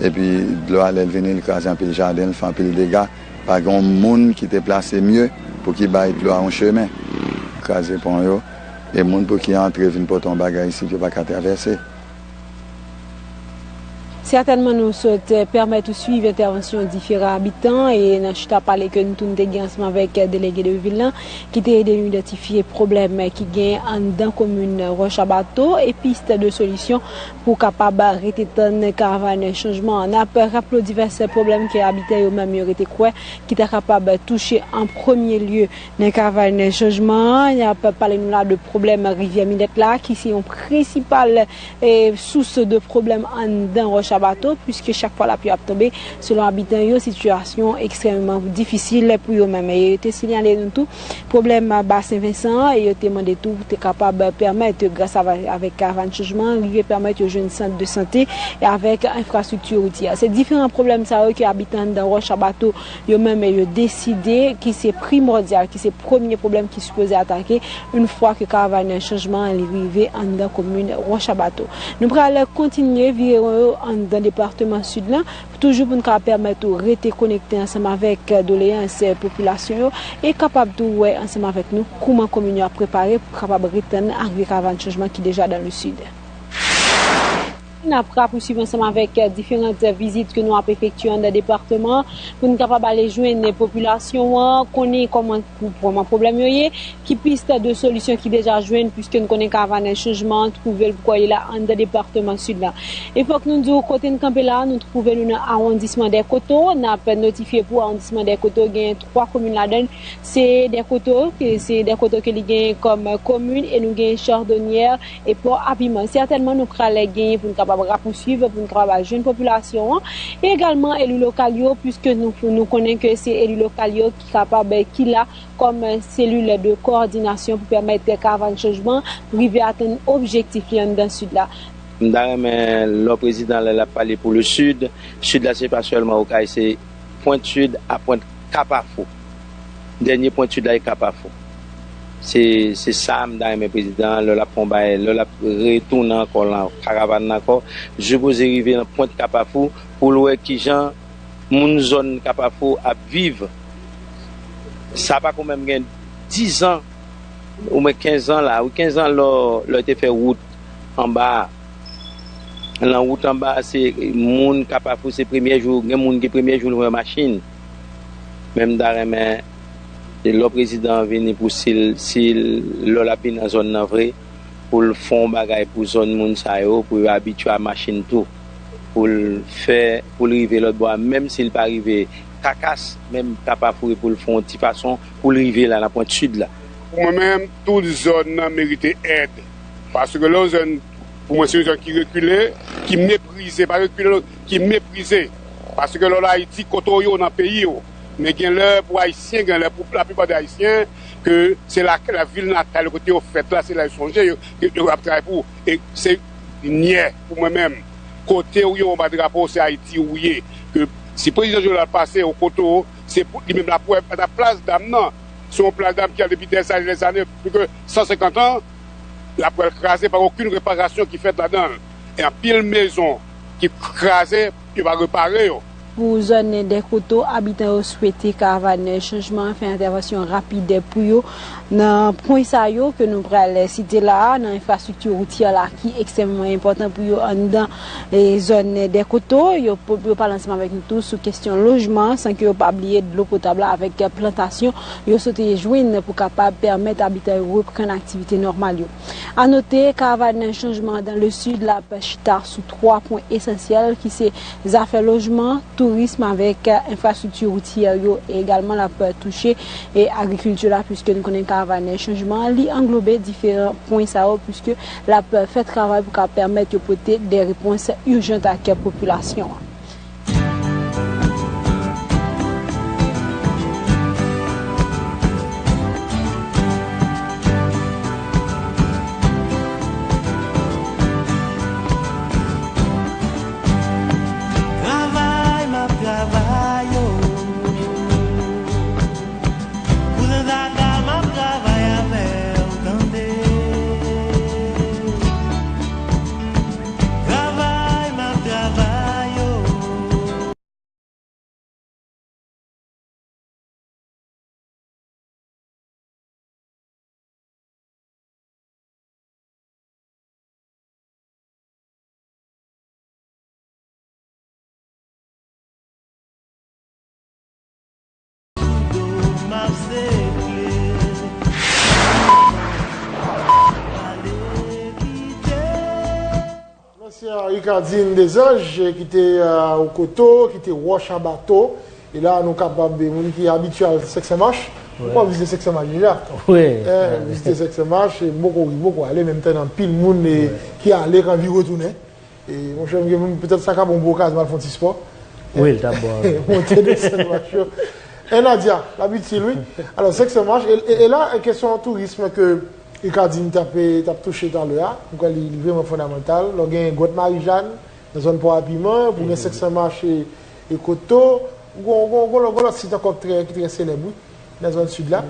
Epi dlo a lè l vini, l kraze anpil jaden, l fè anpil dega. Pa gen yon moun ki te plase mye pou ki bay dlo a yon chemen. Kraze pon yo, e moun pou ki antre vin pote yon bagay isit, yo pa ka travèse. Sètènman, nou sot pèmèt ou swiv entèvansyon diferan abitan e nan chita pale ke nou tou nou te gen ansanm avèk delege de vil lan ki te ede nou idantifye pwoblèm ki gen anndan komin Wòch Abato e pis de solisyon pou kapab rete tann karavàn chanjman an. N ap raple w divès pwoblèm ke abitan yo menm yo rete kwè ki ta kapab touche an premye lye nan karavàn chanjman an. Y ap pale nou la de pwoblèm rivyè Milèt la ki se yon prensipal e, sous de pwoblèm anndan Wòch Abato, piske chak fwa lapli ap tonbe, selon abitan yo, sitiyasyon ekstrèmman difisil pou yo menm. E yo te sinyale nou tou pwoblèm Basen Vensan an, e yo te mande tou pou te kapab pèmèt, gras avè-, avèk karavàn chanjman an, rive pèmèt yo jwenn sant de sante e avèk enfrastrikti woutyè. Se diferan pwoblèm sa yo ke abitan anndan Wòch Abato yo menm yo deside ki se primòdyal, ki se premye pwoblèm ki sipoze atake yon fwa ke karavàn chanjman an li rive anndan komin Wòch Abato. Nou pral kontinye vire won yo anndan depatman Sid lan, toujou pou n ka pèmèt ou rete konekte ansanm avèk doleyans popilasyon yo e kapab tou wè ansanm avèk nou kouman komin yo ap prepare pou kapab retann arive karavàn chanjman ki deja dans le Sud. N ap rapousuiv ansanm avèk diferan vizit ke nou ap efektye anndan depatman an pou n kapab ale jwenn popilasyon an, konnen kòman, kòman pwoblèm yo ye, ki pis de solisyon ki deja jwenn, piske n konnen karavàn chanjman an twouve l pou kò li la anndan depatman Sid la. E fòk nou di w kote n kanpe la a, nou twouve nou nan awondisman Dèkoto, n ap notifye pou awondisman Dèkoto gen twa komin ladan l, se Dèkoto, ke se Dèkoto ke li genyen kòm komin, e nou genyen Chardonnière, e Pò Apiman. Sètènman, nou pral genyen pou n kapab rapousuiv, pou n kapab al jwenn popilasyon an, e egalman eli lokal yo, piske nou, nou konnen ke se eli lokal yo ki kapab, ki la kòm selil de kowòdinasyon pou pèmèt karavàn chanjman rive atenn objektif li anndan Sid la. M ta renmen lò prezidan lè l ap pale pou le Sud, Sid la se pa sèlman Okay, se Pwent Sid a Pwent Kapafou. Dènye Pwent Sid la e Kapafou. Se, se sa m ta renmen prezidan an, lè l ap fè yon bagay, lè l ap retounen ankò nan karavàn nan ankò, sipoze rive nan Pwent Kapafou pou l wè kijan moun zòn Kapafou ap viv. Sa pa ko menm gen dizan, omwen kenz an la, wi, kenz an lè, lè te fè wout anba a. Nan wout anba a, se moun Kapafou, se premye jou, gen moun ki premye jou l wè machin. Men m ta renmen, lè prezidan an vini pou si l, si l, lè l ap vin nan zòn nan vre, pou l fè yon bagay pou zòn moun sa yo, pou yo abitye a machin tou. Pou l fè, pou l rive lòt bò a, menm si l pa rive Kakas, menm Kapafou, pou l fè yon ti fason, pou l rive la, nan Pwent Sid la. Pou mwen menm, tout zòn nan merite èd. Paske lè yon zòn, pou mwen, se yon zòn ki rekile, ki meprize, pa rekile non, ki meprize. Paske lè w Ayiti, kote w ye, w nan peyi w. Men gen lè pou Ayisyen, gen lè pou laplipa de Ayisyen, ke se la, la vil natal, kote yo fèt la, se la yo sonje, yo, yo, yo ap travay pou ou. E se nyè pou mwen menm. Kote w ye, anba drapo, se Ayiti ou ye. Ke si prezidan Jovenel pase, ou kote w, se pou li menm l ap wè, plas dam nan. Se yon plas dam ki la depi dèzane, dèzane, plis ke san senkant an, l ap wè l kraze, pa gen okenn reparasyon ki fèt ladan l. E anpil mezon ki kraze, yo pa repare yo. Pou zòn Dèkoto, abitan yo swete karavàn chanjman an fè entèvansyon rapid pou yo nan pwen sa yo ke nou pral site la a, nan enfrastrikti woutyè la ki ekstrèmman enpòtan pou yo anndan, e, zòn Dèkoto. Yo, yo pale ansanm avèk nou tou sou kesyon lojman, san ke yo pa bliye dlo potab la avèk plantasyon yo swete jwenn pou kapab pèmèt abitan yo reprann aktivite nòmal yo. A note, karavàn chanjman dans le sud la ap chita sou twa pwen esansyèl ki se zafè lojman, tourism avèk, eh, enfrastrikti woutyè yo, e egalman l ap touche, eh, agrikilti la, puiske nou konnen karavàn chanjman an, li anglobe diferan pwen sa yo, puiske l ap fè travay pou ka pèmèt yo pote de repons ijans ak popilasyon an. Travay m ap travay, oh. Kouzen Zaga, m ap travay avè w, tande. Travay, m ap travay, oh. Ansyen Ricardine Desanges, ki te, euh, Okoto, ki te Wòch a Bato. E la, nou kapab, moun ki abitye al Sèk Sen Mach, ou konn vizite Sèk Sen Mach deja. Wi. Eh, vizite Sèk Sen Mach, e m poko, m poko ale, men m tande anpil moun, e, ki ale, k anvi retounen. E, monchè, m gen, petèt sa ka bon pou okazyon al fè yon ti spò. Wi, l t ap bon. Monte desann mach yo. E Nadia, l ap itil, wi. Alò, Sèk Sen Mach, e, e, e la, kesyon tourism ke Ricardine t ap, t ap touche talè a, m kwè li, li vrèman fondamantal. Lè w gen Gwòt Marijàn, nan zòn Pò a Piman, pou gen Sèk Sen Mach e, e Koto, gon, gon, gon, gon lòt sit ankò ki trè, ki trè selèb, wi, nan zòn sid la.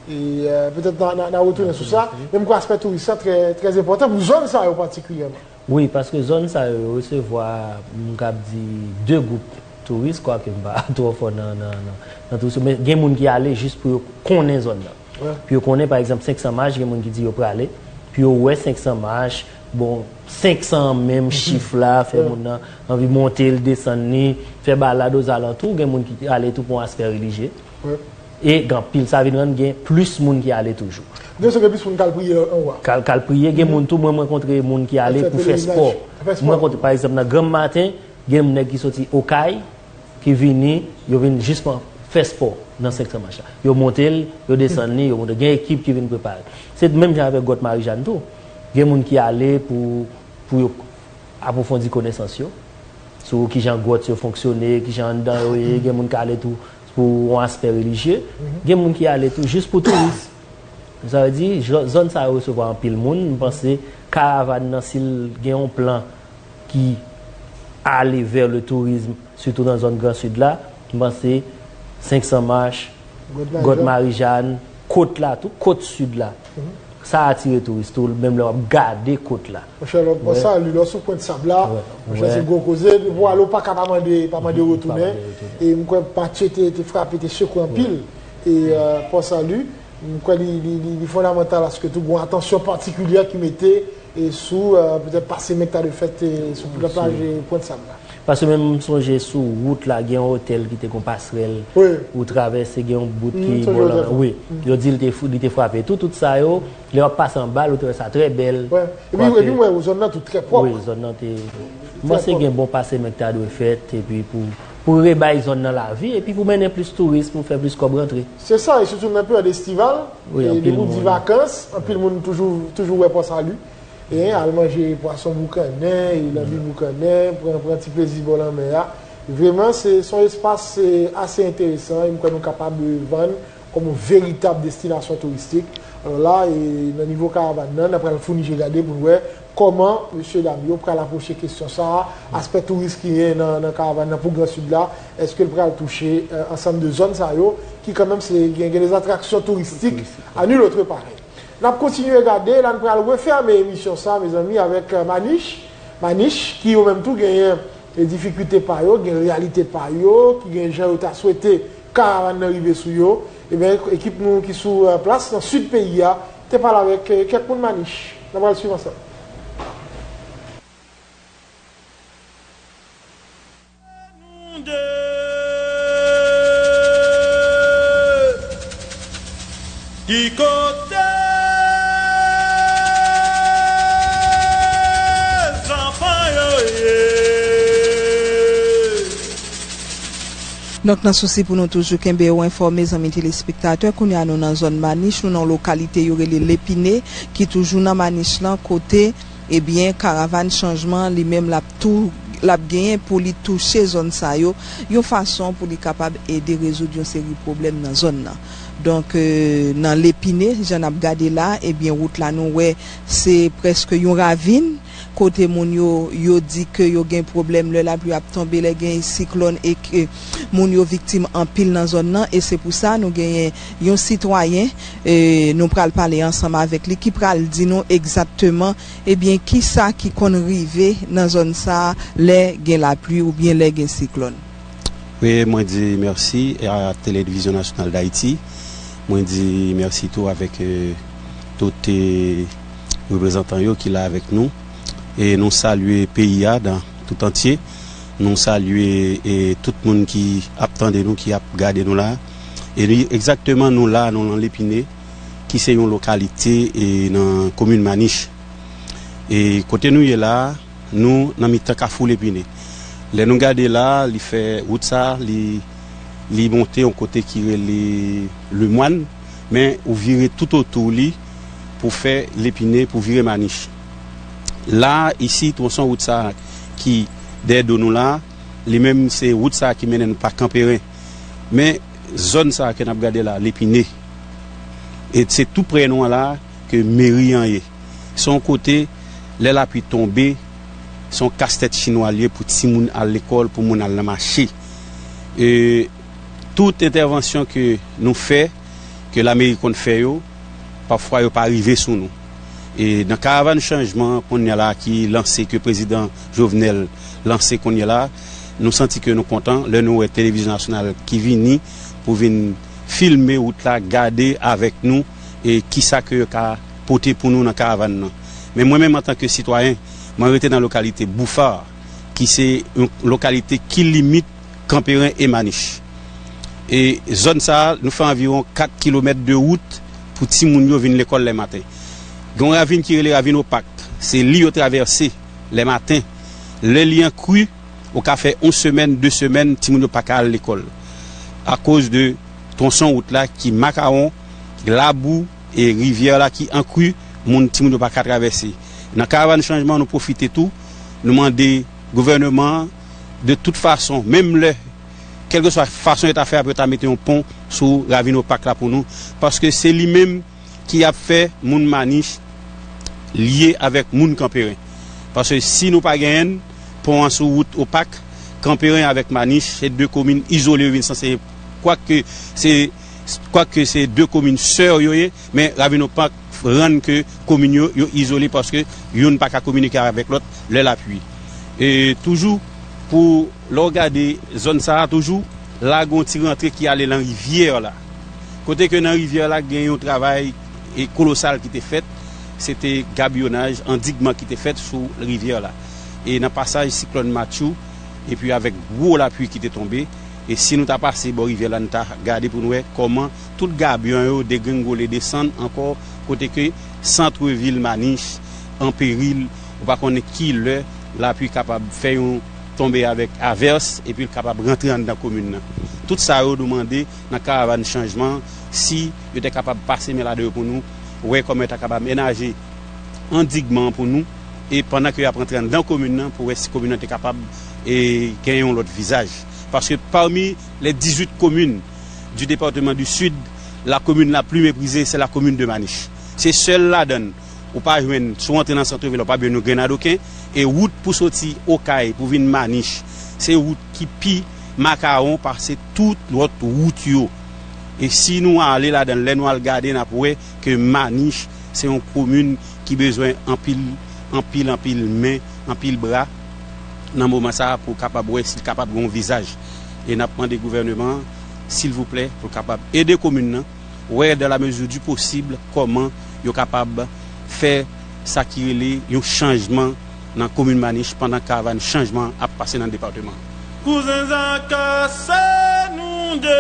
E, euh, petèt n a, n a, n a retounen sou sa. Men m kwè aspè touris la trè, trè enpòtan pou zòn sa yo patikilyèman. Wi, paske zòn sa yo, yo resevwa, m kab di, de gwoup touris, kwake m pa twò fò nan, nan, nan, nan touris yo, men gen moun ki ale jis pou yo konnen zòn nan. Wi. Pou yo konnen, pa egzanp, Sèk Sen Mach, gen moun ki di yo prale, pou yo wè Sèk Sen Mach, bon, senk san an menm chif la, fè moun nan anvi monte l, desann li, fè balad ozalantou, gen moun ki ale tou pou yon aspè relijye. Wi. E gen anpil, sa vin rann gen plis moun ki ale toujou. Gen se gen plis moun k al priye anwo a. K al, k al priye, gen moun tou, mwen, mwen rankontre moun ki ale pou fè spò. Fè spò. Mwen rankontre, pa egzanp, nan Granm Maten, gen nèg ki soti Okay, ki vini, yo vin jis pou fè spò nan Sèk Sen Mach la. Yo monte l, yo desann li, yo monte. Gen ekip ki vin prepare. Se menm jan avèk Gwòt Marijàn tou. Gen moun ki ale pou, pou yo apwofondi konesans yo sou kijan gwòt yo fonksyone, kijan anndan yo ye. Gen moun ki ale tou pou yon aspè relijye. Gen moun ki ale tou jis pou touris. Sa vle di, zò-, zòn sa yo resevwa anpil moun. M panse karavàn nan, si l gen yon plan ki ale vè le tourism, sitou nan zòn Gran Sid la, m panse Sèk Sen Mach, Gwòt Marijàn, kot la tou, kot sid la. Sa atire touris tou, menm lè w ap gade kot la. Monchè, lè w, Pò Sali, lè w sou Pwent Sab la, monchè, se gwo koze. Depi w ale, w pa ka pa mande, pa mande retounen. E m kwè Matye te, te frape, te sekwe anpil. E, euh, Pò Sali, m kwè li, li, li, li fondamantal aske tou gon atansyon patikilyè ki mete, e, sou, euh, petèt pase Mekta de Fèt, e, sou plaj, e, Pwent Sab la. Paske menm m sonje sou wout la, gen yon otèl ki te gon pasrèl, ou travèse, gen yon bout ki bò lanmè. Wi, yo di l te, li te frape tou, tout sa yo, lè w ap pase anba l, ou te wè sa trè bèl. Epi, epi m wè zòn nan tou trè pwòp. Wi, zòn nan te, m panse gen bon pase Mekta dwe fèt, epi pou, pou rebay zòn nan lavi, epi pou mennen plis touris, pou fè plis kòb rantre. Se sa, e sitou nan peryòd estival, e depi w di vakans, anpil moun toujou, toujou wè Pò Sali. E al manje pwason boukannen, e lanbi boukannen, pran, pran ti plezi bò lanmè a. Vrèman, se, se yon espas, e, ase enteresan, e m kwè nou kapab vann kòm yon veritab destinasyon touristik. Alò la, e, nan nivo karavàn nan, n ap pral founi je gade pou n wè kòman mesye dam yo pral apwoche kesyon sa a, aspè touris ki gen nan, nan karavàn nan pou Gran Sid la, èske l pral touche, e, ansanm de zòn sa yo, ki kanmenm se, gen, gen de atraksyon touristik à nul autre pareil. N ap kontinye gade, la n pral refèmen emisyon sa, mezanmi, avèk, euh, Maniche. Maniche, ki yo menm tou genyen e difikilte pa yo, gen reyalite pa yo, ki gen jan yo ta swete karavàn nan rive sou yo, ebyen, ekip nou ki sou, eh, plas nan sid peyi a te pale avèk, eh, kèk moun Manich. N a pral swiv ansanm. Ki kote zanfan yo ye? Donk, nan sousi pou nou toujou kenbe w enfòme, zanmi telespektatè, kounye a nou nan zòn Manich, nou nan yon lokalite yo rele Lepine, ki toujou nan Manich lan, kote, ebyen, karavàn chanjman, li menm, l ap tou, l ap genyen pou li touche zòn sa yo, yon fason pou li kapab ede rezoud yon seri pwoblèm nan zòn nan. Donk, eh, nan Lepine, jan n ap gade la, ebyen, wout la, nou wè, se prèske yon ravin, kote moun yo, yo di ke yo gen pwoblèm lè lapli ap tonbe, lè gen siklòn, e ke moun yo viktim anpil nan zòn nan, e se pou sa nou genyen yon sitwayen, eh, nou pral pale ansanm avèk li, ki pral di nou egzakteman, ebyen, kisa ki konn rive nan zòn sa a lè gen lapli oubyen lè gen siklòn. Wi, mwen di mèsi a Televizyon Nasyonal Dayiti. Mwen di mèsi tou avèk, eh, tout, eh, reprezantan yo ki la avèk nou. E nou salye peyi a dan tout antye. Nou salye, eh, tout moun ki ap tande nou, ki ap gade nou la. E li, egzakteman, nou la, nou nan Lepine, ki se yon lokalite, eh, nan komin Manich. E kote nou ye la, nou nan mitan Kafou Lepine. Lè nou gade la, li fè wout sa, li, li monte yon kote ki rele Lemwàn, men ou vire toutotou li pou fè Lepine, pou vire Manich. La, isi, twonson wout sa ki dèyè do nou la, li menm se wout sa ki mennen nou pa Kanperen. Men, zòn sa ke n ap gade la, Lepine. E se tou prè nou an la ke meri an ye. Se yon kote, lè lapli tonbe, se yon kastèt chinwa l ye pou timoun al lekòl, pou moun al nan mache. E tout entèvansyon ke nou fè, ke lameri konn fè yo, pafwa yo pa rive sou nou. E nan karavàn chanjman kounye a la ki lanse, ke prezidan Jovenel lanse kounye a la, nou santi ke nou kontan lè nou wè Televizyon Nasyonal ki vini pou vin filme wout la, gade avèk nou, e kisa ke yo ka pote pou nou nan karavàn nan. Men mwen menm, antanke sitwayen, mwen rete nan lokalite Boufa, ki se yon lokalite ki limit Kanperen e Manich. E zòn sa a, nou fè anviwon kat kilomèt de wout pou timoun yo vin lekòl lè maten. Gen yon ravin ki rele Ravin Opak. Se li yo travèse lè maten. Lè li an kri, ou ka fè yon semèn, de semèn, timoun yo pa ka al lekòl. Akoz de twonson wout la ki makawon, labou e rivyè la ki an kri, moun, timoun yo pa ka travèse. Nan karavàn chanjman, nou pwofite tou, nou mande gouvènman an, de tout fason, menm lè, kèlkeswa fason yo ta fè a pou yo ta mete yon pon sou ravin Opak la pou nou, paske se li menm ki ap fè moun Manich lye avèk moun Kanperen. Paske si nou pa genyen pon an sou wout Opak, Kanperen avèk Manich, se de komin izole yo vin sanse ye. Kwake se, kwake se de komin sè yo ye, men Ravin Opak rann ke komin yo, yo izole paske youn pa ka kominike avèk lòt lè lapli. E toujou, pou lè w gade zòn sa a toujou, la gen yon ti rantre ki ale nan rivyè la. Kote ke nan rivyè la gen yon travay e kolosal ki te fèt, se te gabyonaj, andigman ki te fèt sou rivyè la. E nan pasaj siklòn Matthew, epi avèk gwo lapli ki te tonbe, e si nou ta pase bò rivyè la, nou ta gade pou nou wè kòman tout gabyon yo degrengole, desann ankò, kote ke sant vil Manich an peril, ou pa konnen ki lè lapli kapab fè yon tonbe avèk avès, epi l kapab rantre anndan komin nan. Tout sa yo nou mande nan karavàn chanjman, si yo te kapab pase men ladan yo pou nou, wè kòman yo ta kapab menaje andigman an pou nou, e pandan ke y ap rantre anndan komin nan, pou wè si komin nan te kapab, e, gen yon lòt vizaj. Paske pami les dix-huit communes du département du Sud, la commune la plus méprisée, c'est la commune de Manich. Se sèl ladan l ou pa jwenn, si w antre nan sant vil la, ou pa jwenn yon grenn adoken, e wout pou soti Okay pou vin Manich, se wout ki pi makawon pase tout lòt wout yo. E si nou ale ladan l, lè nou al gade, n ap wè ke Manich se yon komin ki bezwen anpil, anpil, anpil men, anpil bra, nan moman sa a pou kapab wè si l kapab gen yon vizaj. E n ap mande gouvèneman an, silvouplè, pou l kapab ede komin nan, wè dans la mesure du possible kòman yo kapab fè sa ki rele yon chanjman nan komin Manich pandan karavàn chanjman an ap pase nan depatman an. Kouzen Zaka, se nou de.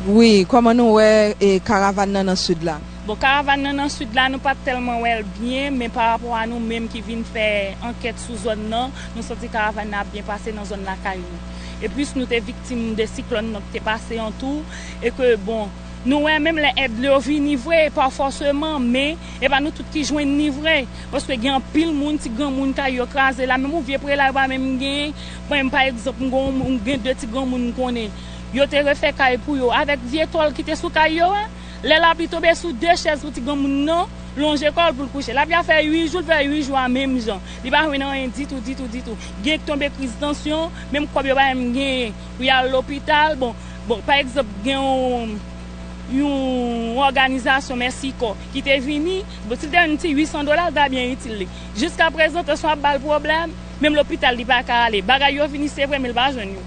Wi, kòman nou wè e, karavàn nan nan sid la? Bon, karavàn nan nan sid la, nou pa t tèlman wè l byen, men pa rapò a nou menm ki vin fè ankèt sou zòn nan, nou santi karavàn nan ap byen pase nan zòn lakay nou. E plis nou te viktim de siklòn nan ki te pase an tou, e ke, bon, nou wè menm lè èd yo vini vre, pa fòseman, men e pa nou tout ki jwenn ni vre. Paske gen anpil moun, ti granmoun kay yo kraze la, menm yon vye prela yo pa menm genyen. Mwen menm, pa egzanp, m gon, m gen de ti granmoun m konnen. Yo te refè kay pou yo avèk vye tòl ki te sou kay yo a. Lè lapli tonbe sou de chèz pou ti granmoun nan, lonje kò l pou l kouche. Lapli a fè uit jou, l fè uit jou a menm jan. Li pa jwenn anyen ditou, ditou, ditou. Gen k tonbe kriz tansyon, menm kòb yo pa menm genyen pou y al lopital. Bon, bon, pa egzanp, gen yon yon òganizasyon Mèsikò ki te vini, bon, si l te jwenn ti uit san dola, l ta byen itil li. Jiskaprezan, tansyon ap ba l pwoblèm, menm lopital li pa ka ale. Bagay yo vini, se vre, men l pa jwenn yo.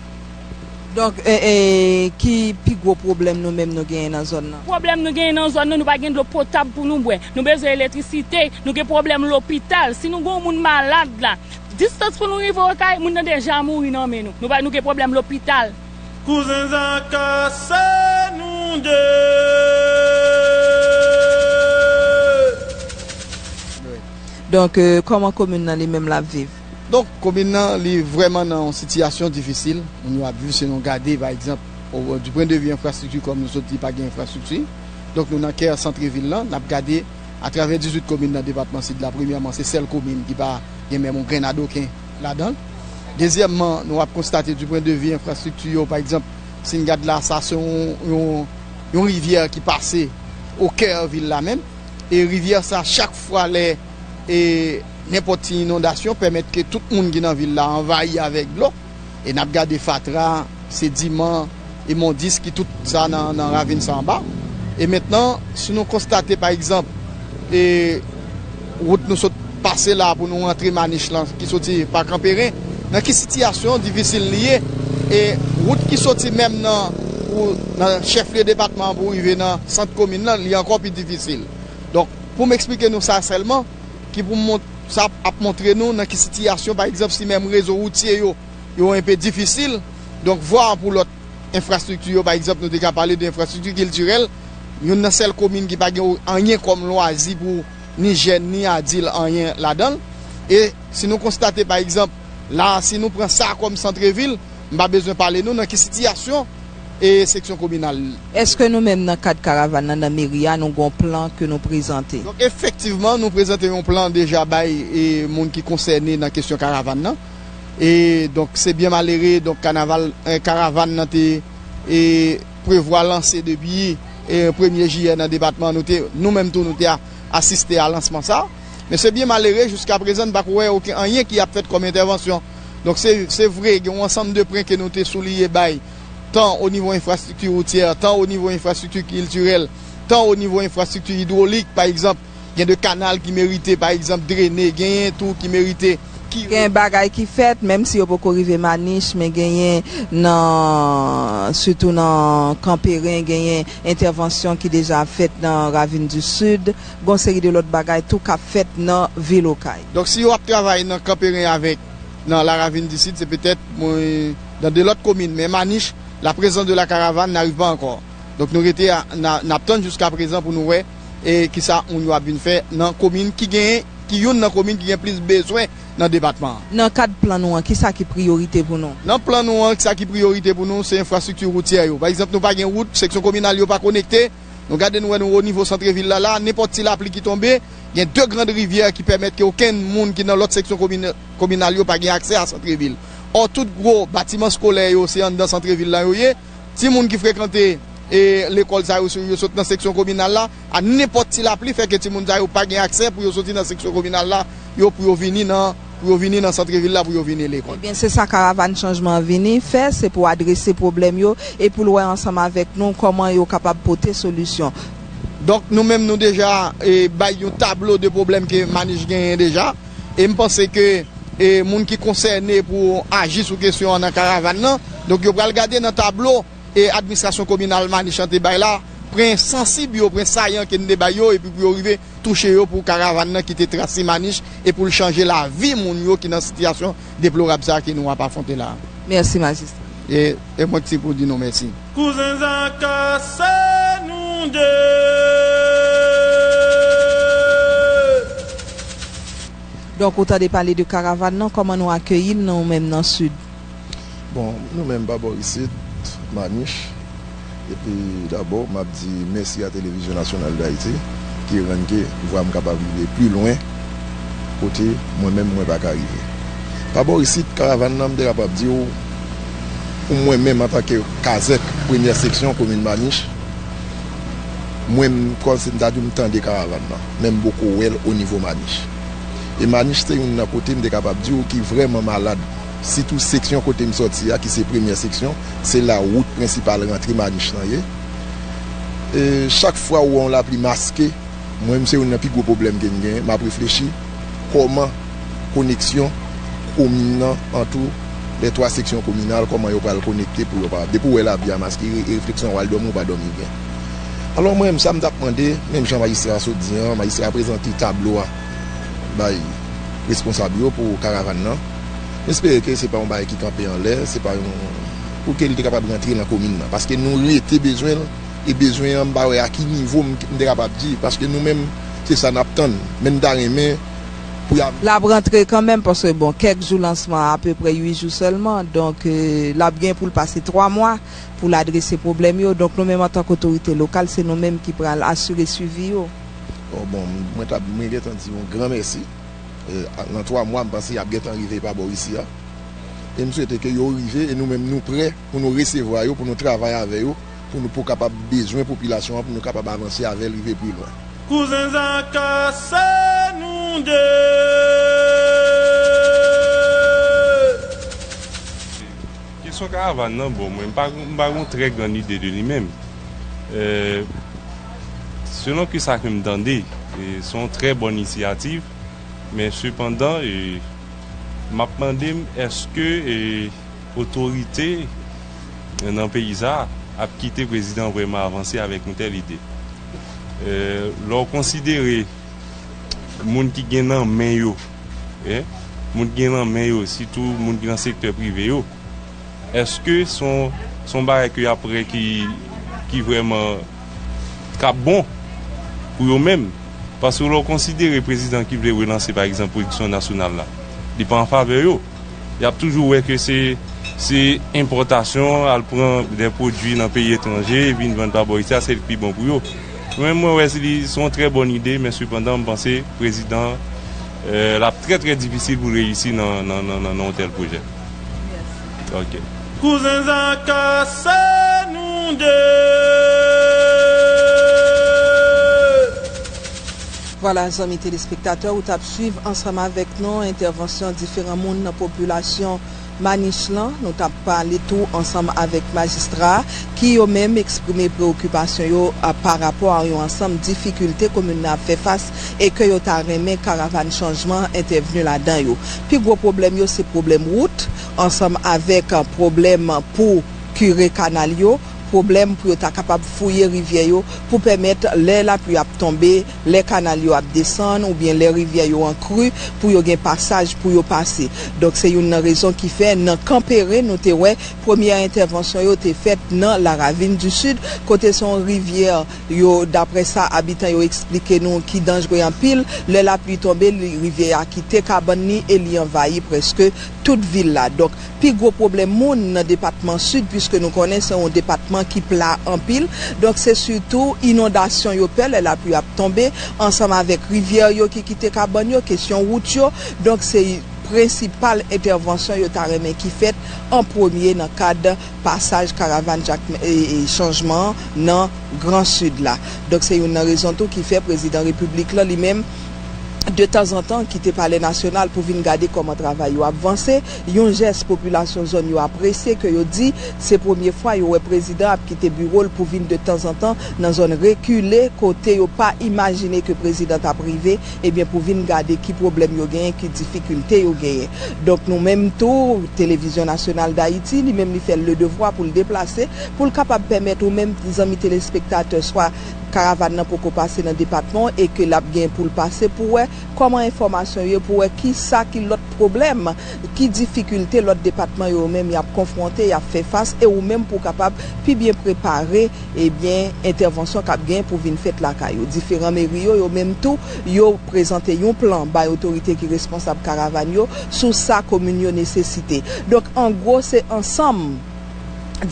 Donk, e, e, ki pi gwo pwoblèm nou menm nou genyen nan zòn nan? Pwoblèm nou genyen nan zòn nan, nou pa gen dlo potab pou nou bwè. Nou bezwen elektrisite, nou gen pwoblèm lopital. Si nou gen yon moun malad la, distans pou nou rive Okay, moun nan deja mouri nan men nou. Nou pa, nou gen pwoblèm lopital. Kouzen Zaka, se nou de. Donk, e, kòman komin nan li menm l ap viv? Donk, komin nan, li vrèman nan yon sitiyasyon difisil. Moun yo ap viv, si nou gade, pa egzanp, o, du point de vue enfrastrikti, kòm nou sot di, pa gen enfrastrikti. Donk, nou nan kè santrevil lan, n ap gade atravè dizuit komin nan depatman Sid la, premyèman, se sèl komin ki pa gen menm yon grenn adoken ladan l. Dezyèmman, nou ap konstate, du point de vue enfrastrikti yo, pa egzanp, si n gad la, sa se yon, yon, yon rivyè ki pase o kè vil la menm. E rivyè sa, chak fwa lè e nenpòt ti inondasyon pèmèt ke tout moun ki nan vil la anvayi avèk dlo. E n ap gade fatra, sediman, imondis ki tout sa nan, nan ravin sa anba. E mentnan, si nou konstate, pa egzanp, e wout nou sot pase la pou nou rantre Manich lan, ki soti pa Kanperen, nan ki sitiyasyon difisil li ye, e wout ki soti menm nan, pou, nan chèflye depatman an pou rive nan sant komin nan, li ankò pi difisil. Donk, pou m eksplike nou sa sèlman, ki pou mont-, sa ap montre nou nan ki sitiyasyon, pa egzanp, si menm rezo woutye yo, yo enpe difisil. Donk, vwa pou lòt enfrastrikti yo, pa egzanp, nou te ka pale de enfrastrikti kiltirèl, youn nan sèl komin ki pa gen anyen kòm lwazi pou ni jèn, ni adil, anyen ladan l. E si nou konstate, pa egzanp, la, si nou pran sa kòm santrevil, m pa bezwen pale nou nan ki sitiyasyon e seksyon kominal. Èske nou menm nan kad karavàn nan, nan meri a, nou gon plan ke nou prezante? Donk, efektivman, nou prezante yon plan deja bay e moun ki konsène nan kesyon karavàn nan. E donk, se byen malere, donk, kanaval, e, karavàn nan te, e, prevwa lanse depi, e, premye jiyè nan depatman. Nou te, nou menm tou, nou te a, asiste a lansman sa. Men se byen malere, jiskaprezan, n pa ko wè okenn anyen ki ap fèt kòm entèvansyon. Donk, se, se vre, gen yon ansanm de pwen ke nou te souliye bay, tan o nivo enfrastrikti woutyè, tan o nivo enfrastrikti kiltirèl, tan o nivo enfrastrikti idwolik, pa egzanp, gen de kanal ki merite, pa egzanp, drene, genyen tou ki merite ki. Gen bagay ki fèt, menm si yo poko rive Manich, men genyen nan, sitou nan Kanperen, genyen entèvansyon ki deja fèt nan Ravin di Sid, gon seri de lòt bagay tou k ap fèt nan vil Okay. Donk, si yo ap travay nan Kanperen avèk nan la Ravine du Sud, se petèt, mwen, nan de lòt komin, men Manich, la présence de la caravane n'arrive pas encore. Donk, nou rete a, n a, n ap tann jiskaprezan pou nou wè, e, kisa moun yo ap vin fè nan komin ki genyen, ki youn nan komin ki gen plis bezwen nan depatman an. Nan kad plan nou an, kisa ki priyorite pou nou? Nan plan nou an, sa ki priyorite pou nou, se enfrastrikti woutyè yo. Pa egzanp, nou pa gen wout, seksyon kominal yo pa konekte. Nou gade, nou wè nou o nivo santrevil la, la, nenpòt ti lapli ki tonbe, gen de grand rivyè ki pèmèt ke okenn moun ki nan lòt seksyon komin-, kominal yo pa gen aksè a santrevil. Ò, tout gwo batiman skolè yo, se anndan santrevil la yo ye. Timoun ki frekante, e, lekòl sa yo, yo sot nan seksyon kominal la, a nenpòt ti lapli fè ke timoun sa yo pa gen aksè pou yo soti nan seksyon kominal la, yo pou yo vini nan, pou yo vini nan santrevil la, pou yo vini lekòl. Ebyen, se sa karavàn chanjman an vini fè, se pou adrese pwoblèm yo e pou l wè ansanm avèk nou kòman yo kapab pote solisyon. Donk, nou menm, nou deja, e, bay yon tablo de pwoblèm ke Manich genyen deja. E m panse ke, e, moun ki konsène pou aji sou kesyon an nan karavàn nan, donk, yo pral gade nan tablo, e, administrasyon kominal Manich lan te bay la, pwen sansib yo, pwen sayan ke n te bay yo, epi pou yo rive touche yo pou karavàn nan kite tras li Manich e pou l chanje lavi moun yo ki nan sitiyasyon deplorab sa a ke nou ap afwonte la a. Mèsi, majistra. E, e mwen ki se pou di nou mèsi. Kouzen Zaka, se nou de. Donk, ou tande pale de karavàn nan, kòman nou akeyi l, nou menm nan Sid? Bon, nou menm pa bò isit, Manich, epi dabò, m ap di mèsi a Televizyon Nasyonal d Ayiti, ki rann ke vwa m kapab rive pi lwen, kote mwen menm mwen pa ka rive. Pa bò isit, karavàn nan, m te kapab di w, pou mwen menm, antanke kazèk premyè seksyon komin Manich, mwen, m, kòmsi m ta di w, m tande karavàn nan, men m poko wè l o nivo Manich. E Manich se youn nan kote m te kapab di w ki vrèman malad. Sitou seksyon kote m sòti a, ki se premyè seksyon, se la wout prensipal rantre Manich lan ye. E chak fwa ou wè yon lapli maske, mwen menm se youn nan pi gwo pwoblèm ke m genyen. M ap reflechi kòman koneksyon komin nan, antou lè twa seksyon kominal, kòman yo pral konekte pou yo pa. Depi w wè lapli a maske, e, e refleksyon w al dòmi, ou pa dòmi byen. Alò, mwen menm, sa m t ap mande, menm jan majistra a sot di an, majistra a prezante tablo a bay responsab yo pou karavàn nan. M espere ke se pa yon bagay ki kanpe anlè, se pa yon, pou ke li te kapab rantre nan komin nan. Paske nou rete bezwen l, e bezwen an, m pa wè a ki nivo m, m te kapab di, paske nou menm, se sa n ap tann. Men n ta renmen pou y a. L ap rantre kanmenm, paske, bon, kèk jou lansman, apeprè uit jou sèlman, donk, e, l ap gen pou l pase twa mwa pou l adrese pwoblèm yo. Donk, nou menm, antanke otorite lokal, se nou menm ki pral asire swivi yo. Bon, bon, mwen t ap, mwen gentan di yon gran mèsi. E, a, nan twa mwa, m panse y ap gentan rive pa bò isi a. E m swete ke yo rive, e nou menm, nou prè pou nou resevwa yo, pou nou travay avè yo, pou nou, pou kapab bezwen popilasyon an, pou nou kapab avanse avè l rive pi lwen. Kouzen Zaka, se nou de. Kesyon karavàn nan, bon, mwen, m pa, m pa gen yon trè grann ide de li menm. E, selon ke sa ke m tande, e, se yon trè bòn inisyativ, men sepandan, e, m ap mande m, èske, e, otorite nan peyi sa a ap kite prezidan vrèman avanse avèk yon tèl ide? E, lè w konsidere moun ki gen nan men yo, e, moun ki gen nan men yo, sitou moun ki nan sektè prive yo, èske se yon, se yon bagay ke y ap wè ki, ki vrèman k ap bon pou yo menm? Paske lè w konsidere prezidan ki vle relanse, pa egzanp, pwodiksyon nasyonal la, li pa an favè yo. Y ap toujou wè ke se, se enpòtasyon, al pran de pwodui nan peyi etranje, vin vann pa bò isi a, se li k pi bon pou yo. Mwen, mwen wè se li, se yon trè bòn ide, men sepandan, m panse prezidan, e, l ap trè, trè difisil pou l reyisi nan, nan, nan, nan, nan yon tèl pwojè. Ok. Kouzen Zaka, se nou de. Vwala, zanmi telespektatè, ou t ap swiv ansanm avèk nou entèvansyon diferan moun nan popilasyon Manich lan. Nou t ap pale tou ansanm avèk majistra a, ki yo menm eksprime preyokipasyon yo, a, pa rapò a yon ansanm difikilte komin nan ap fè fas e ke yo ta renmen karavàn chanjman entèvni ladan yo. Pi gwo pwoblèm yo se pwoblèm wout, ansanm avèk, a, pwoblèm pou kire kanal yo, pwoblèm pou yo ta kapab fouye rivyè yo, pou pèmèt lè lapli ap tonbe, lè kanal yo ap desann, oubyen lè rivyè yo an kri, pou yo gen pasaj pou yo pase. Donk, se youn nan rezon ki fè, nan Kanperen, nou te wè premyè entèvansyon yo te fèt nan Laravin di Sid, kote se yon rivyè yo, daprè sa abitan yo eksplike nou, ki danjre anpil. Lè lapli tonbe, li, rivyè a kite kabann li e li anvayi prèske tout vil la. Donk, pi gwo pwoblèm moun nan depatman Sid, piske nou konnen se yon depatman ki pla anpil. Donk, se sitou inondasyon yo pè lè lapli ap tonbe, ansanm avèk rivyè yo ki kite kabann yo, kesyon wout yo. Donk, se prensipal entèvansyon yo ta renmen ki fèt an premye nan kad pasaj karavàn Jakmèl, e, e, chanjman an nan Gran Sid la. Donk, se youn nan rezon tou ki fè prezidan repiblik lan, li menm, detanzantan kite Palè Nasyonal pou vin gade kòman travay yo ap vanse, yon jès popilasyon zòn yo apresye, ke yo di se premye fwa yo wè prezidan ap kite biwo l pou vin detanzantan nan zòn rekile kote yo pa imajine ke prezidan t ap rive, ebyen pou vin gade ki pwoblèm yo genyen, ki difikilte yo genyen. Donk nou menm tou, Televizyon Nasyonal Dayiti, li menm li fè l le devwa pou l deplase, pou l kapab pèmèt ou menm zanmi telespektatè, swa karavàn nan poko pase nan depatman w e ke l ap gen pou l pase pou wè kòman enfòmasyon yo ye, pou wè ki sa ki lòt pwoblèm, ki difikilte lòt depatman yo menm y ap konfwonte, y ap fè fas, e ou menm pou w kapab pi byen prepare, ebyen, entèvansyon k ap gen pou vin fèt lakay ou. Diferan meri yo, yo menm tou, yo prezante yon plan bay otorite ki responsab karavàn yo sou sa komin yo nesesite. Donk, an gwo, se ansanm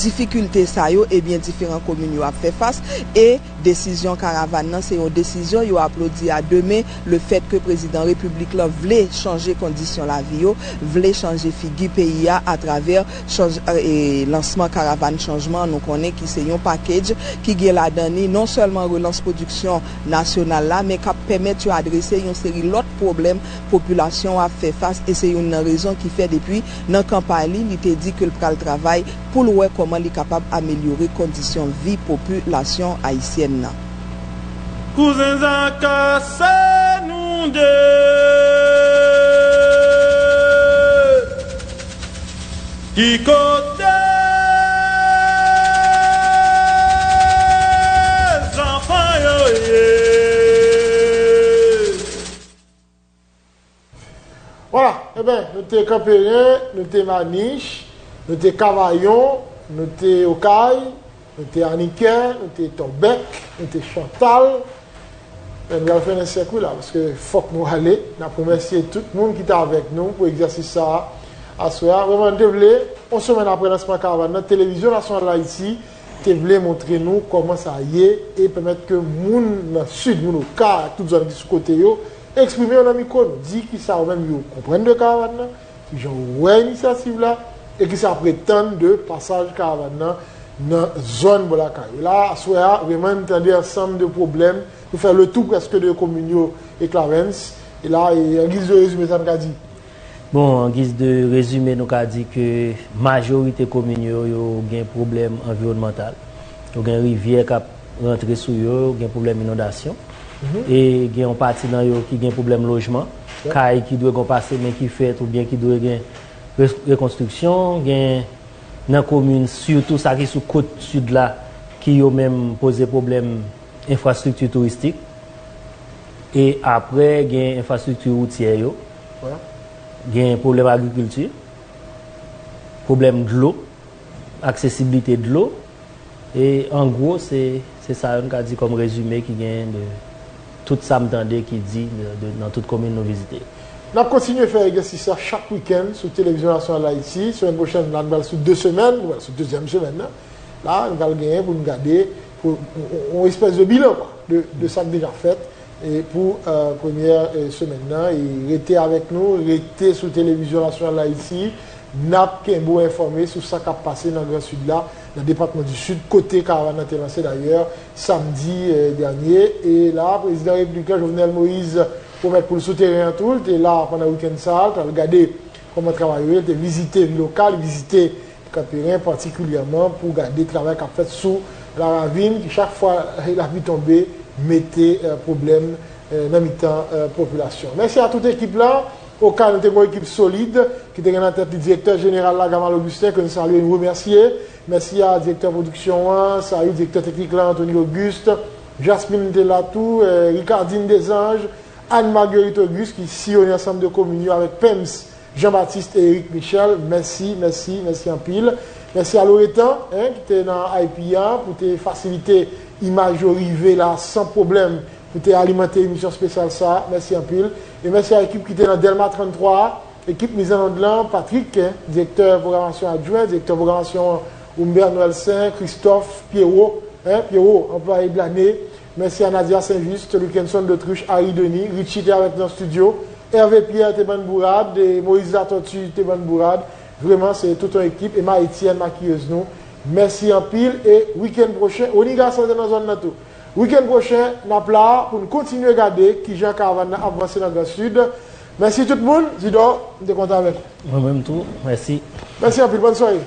difikilte sa yo, ebyen, diferan komin yo ap fè fas, e desizyon karavàn nan, se yon desizyon yo aplodi a demen, lefèt ke prezidan repiblik lan vle chanje kondisyon lavi yo, vle chanje figi peyi a atravè chanj-, e, lansman karavàn chanjman, nou konnen ki se yon package ki gen ladan li non sèlman relans pwodiksyon nasyonal la, men k ap pèmèt yo adrese yon seri lòt pwoblèm popilasyon an ap fè fas, e se youn nan rezon ki fè depi nan kanpay li, li te di ke l pral travay pou l wè kòman li kapab amelyore kondisyon vi popilasyon ayisyèn nan. Kouzen Zaka, se nou de. Ki kote zanfan yo ye? Vwala, enben, nou te Kanperen, nou te Manich, nou te Kavayon, nou te Okay, nou te Anikè, nou te Tòbèk, nou te Chantal. Men nou pral fè nan sèk wi la, paske fòk nou ale. N ap remèsye tout moun ki te avèk nou pou egzèsis sa a aswè a. Vrèman, nou te vle, yon semèn apre lansman karavàn nan, Televizyon Nasyonal Dayiti te vle montre nou kòman sa ye e pèmèt ke moun nan Sid, moun Okay ak tout zòn ki sou kote yo, eksprime yo nan mikwo nou, di kisa yo menm yo konprann de karavàn nan, kijan yo wè inisyativ la, e kisa yo ap retann de pasaj karavàn nan nan zòn bò lakay yo. La, aswè a, vrèman, n tande ansanm de pwoblèm, nou fè le tou prèske de komin yo e Clarens, e la, e an giz de rezime, sa n ka di? Bon, an giz de rezime, nou ka di ke majorite komin yo, yo gen pwoblèm anviwònmantal. Yo gen rivyè k ap rantre sou yo, yo gen pwoblèm inondasyon. E gen yon pati nan yo ki gen pwoblèm lojman, kay ki dwe gon pase men ki fèt oubyen ki dwe gen re-, rekonstriksyon, gen nan komin, sitou sa ki sou kot sid la, ki yo menm poze pwoblèm enfrastrikti touristik. E apre, gen enfrastrikti woutyè yo. Gen pwoblèm agrikilti, pwoblèm dlo, aksesiblite dlo. E an gwo, se, se sa yo n ka di kòm rezime ki genyen de tout sa m tande ki di de, de, nan tout komin nou vizite yo. N ap kontinye fè egzèsis sa chak wikenn sou Televizyon Nasyonal Dayiti. Semèn pwochèn, la, nou pral sou de semèn, nou pral sou dezyèm semèn nan. La, nou pral genyen pou n gade, pou, yon, yon espès de bilan, kwa, de, de sa k deja fèt, e pou, e, premyè, e, semèn nan. E rete avèk nou, rete sou Televizyon Nasyonal Dayiti. N ap kenbe w enfòme sou sa k ap pase nan Gran Sid la, nan depatman di Sid, kote karavàn nan te lanse dayè samdi, e, dènye. E la, prezidan repiblik la, Jovenel Moïse, pwomèt pou l sou teren an tou. L te la pandan wikenn sa a, l t al gade kòman travay yo ye, l te vizite lokal, vizite Kanperen patikilyèman pou gade travay k ap fèt sou Laravin, ki chak fwa lapli tonbe, mete, e, pwoblèm, e, nan mitan, e, popilasyon. Mèsi a tout ekip la. Okay, nou te gen yon ekip solid ki te gen nan tèt li direktè jeneral la, Gamal Augustin, ke n salye, n remèsye. Mèsi a direktè pwodiksyon an, Sayou, direktè teknik la, Anthony Auguste, Jasmine te la tou, e, Ricardine Desanges, Anne Marguerite Auguste, ki siyone ansanm de komin yo avèk Pems Jean Baptiste e Eric Michel. Mèsi, mèsi, mèsi anpil. Mèsi a Loretan, en, ki te nan I P a pou te fasilite imaj yo rive la san pwoblèm, pou te alimante emisyon espesyal sa a. Mèsi anpil. E mèsi a ekip ki te nan Dèlma tranntwa a, ekip mizannonn lan, Patrick, en, direktè pwogramasyon adjwen, direktè pwogramasyon Humbert Noël Saint, Christophe, Pierrot, en, Pierrot, anplwaye de lane. Mèsi a Nadia Saint-Juste, Luckenson Dotruche, Harry Denis, Richie te avèk nou nan estidyo, Hervé Pierre te ban n bourad, e Moïse Latortue te ban n bourad. Vrèman, se tout yon ekip. Emma Etienne, makiyez nou. Mèsi anpil, e wikenn pwochen, Rony Garçon te nan zòn nan tou. Wikenn pwochen, n ap la pou n kontinye gade kijan karavàn nan ap vanse nan Gran Sid. Mèsi tout moun. Zidor, m te kontan avèk ou. Mwen menm tou, mèsi. Mèsi anpil. Bòn sware.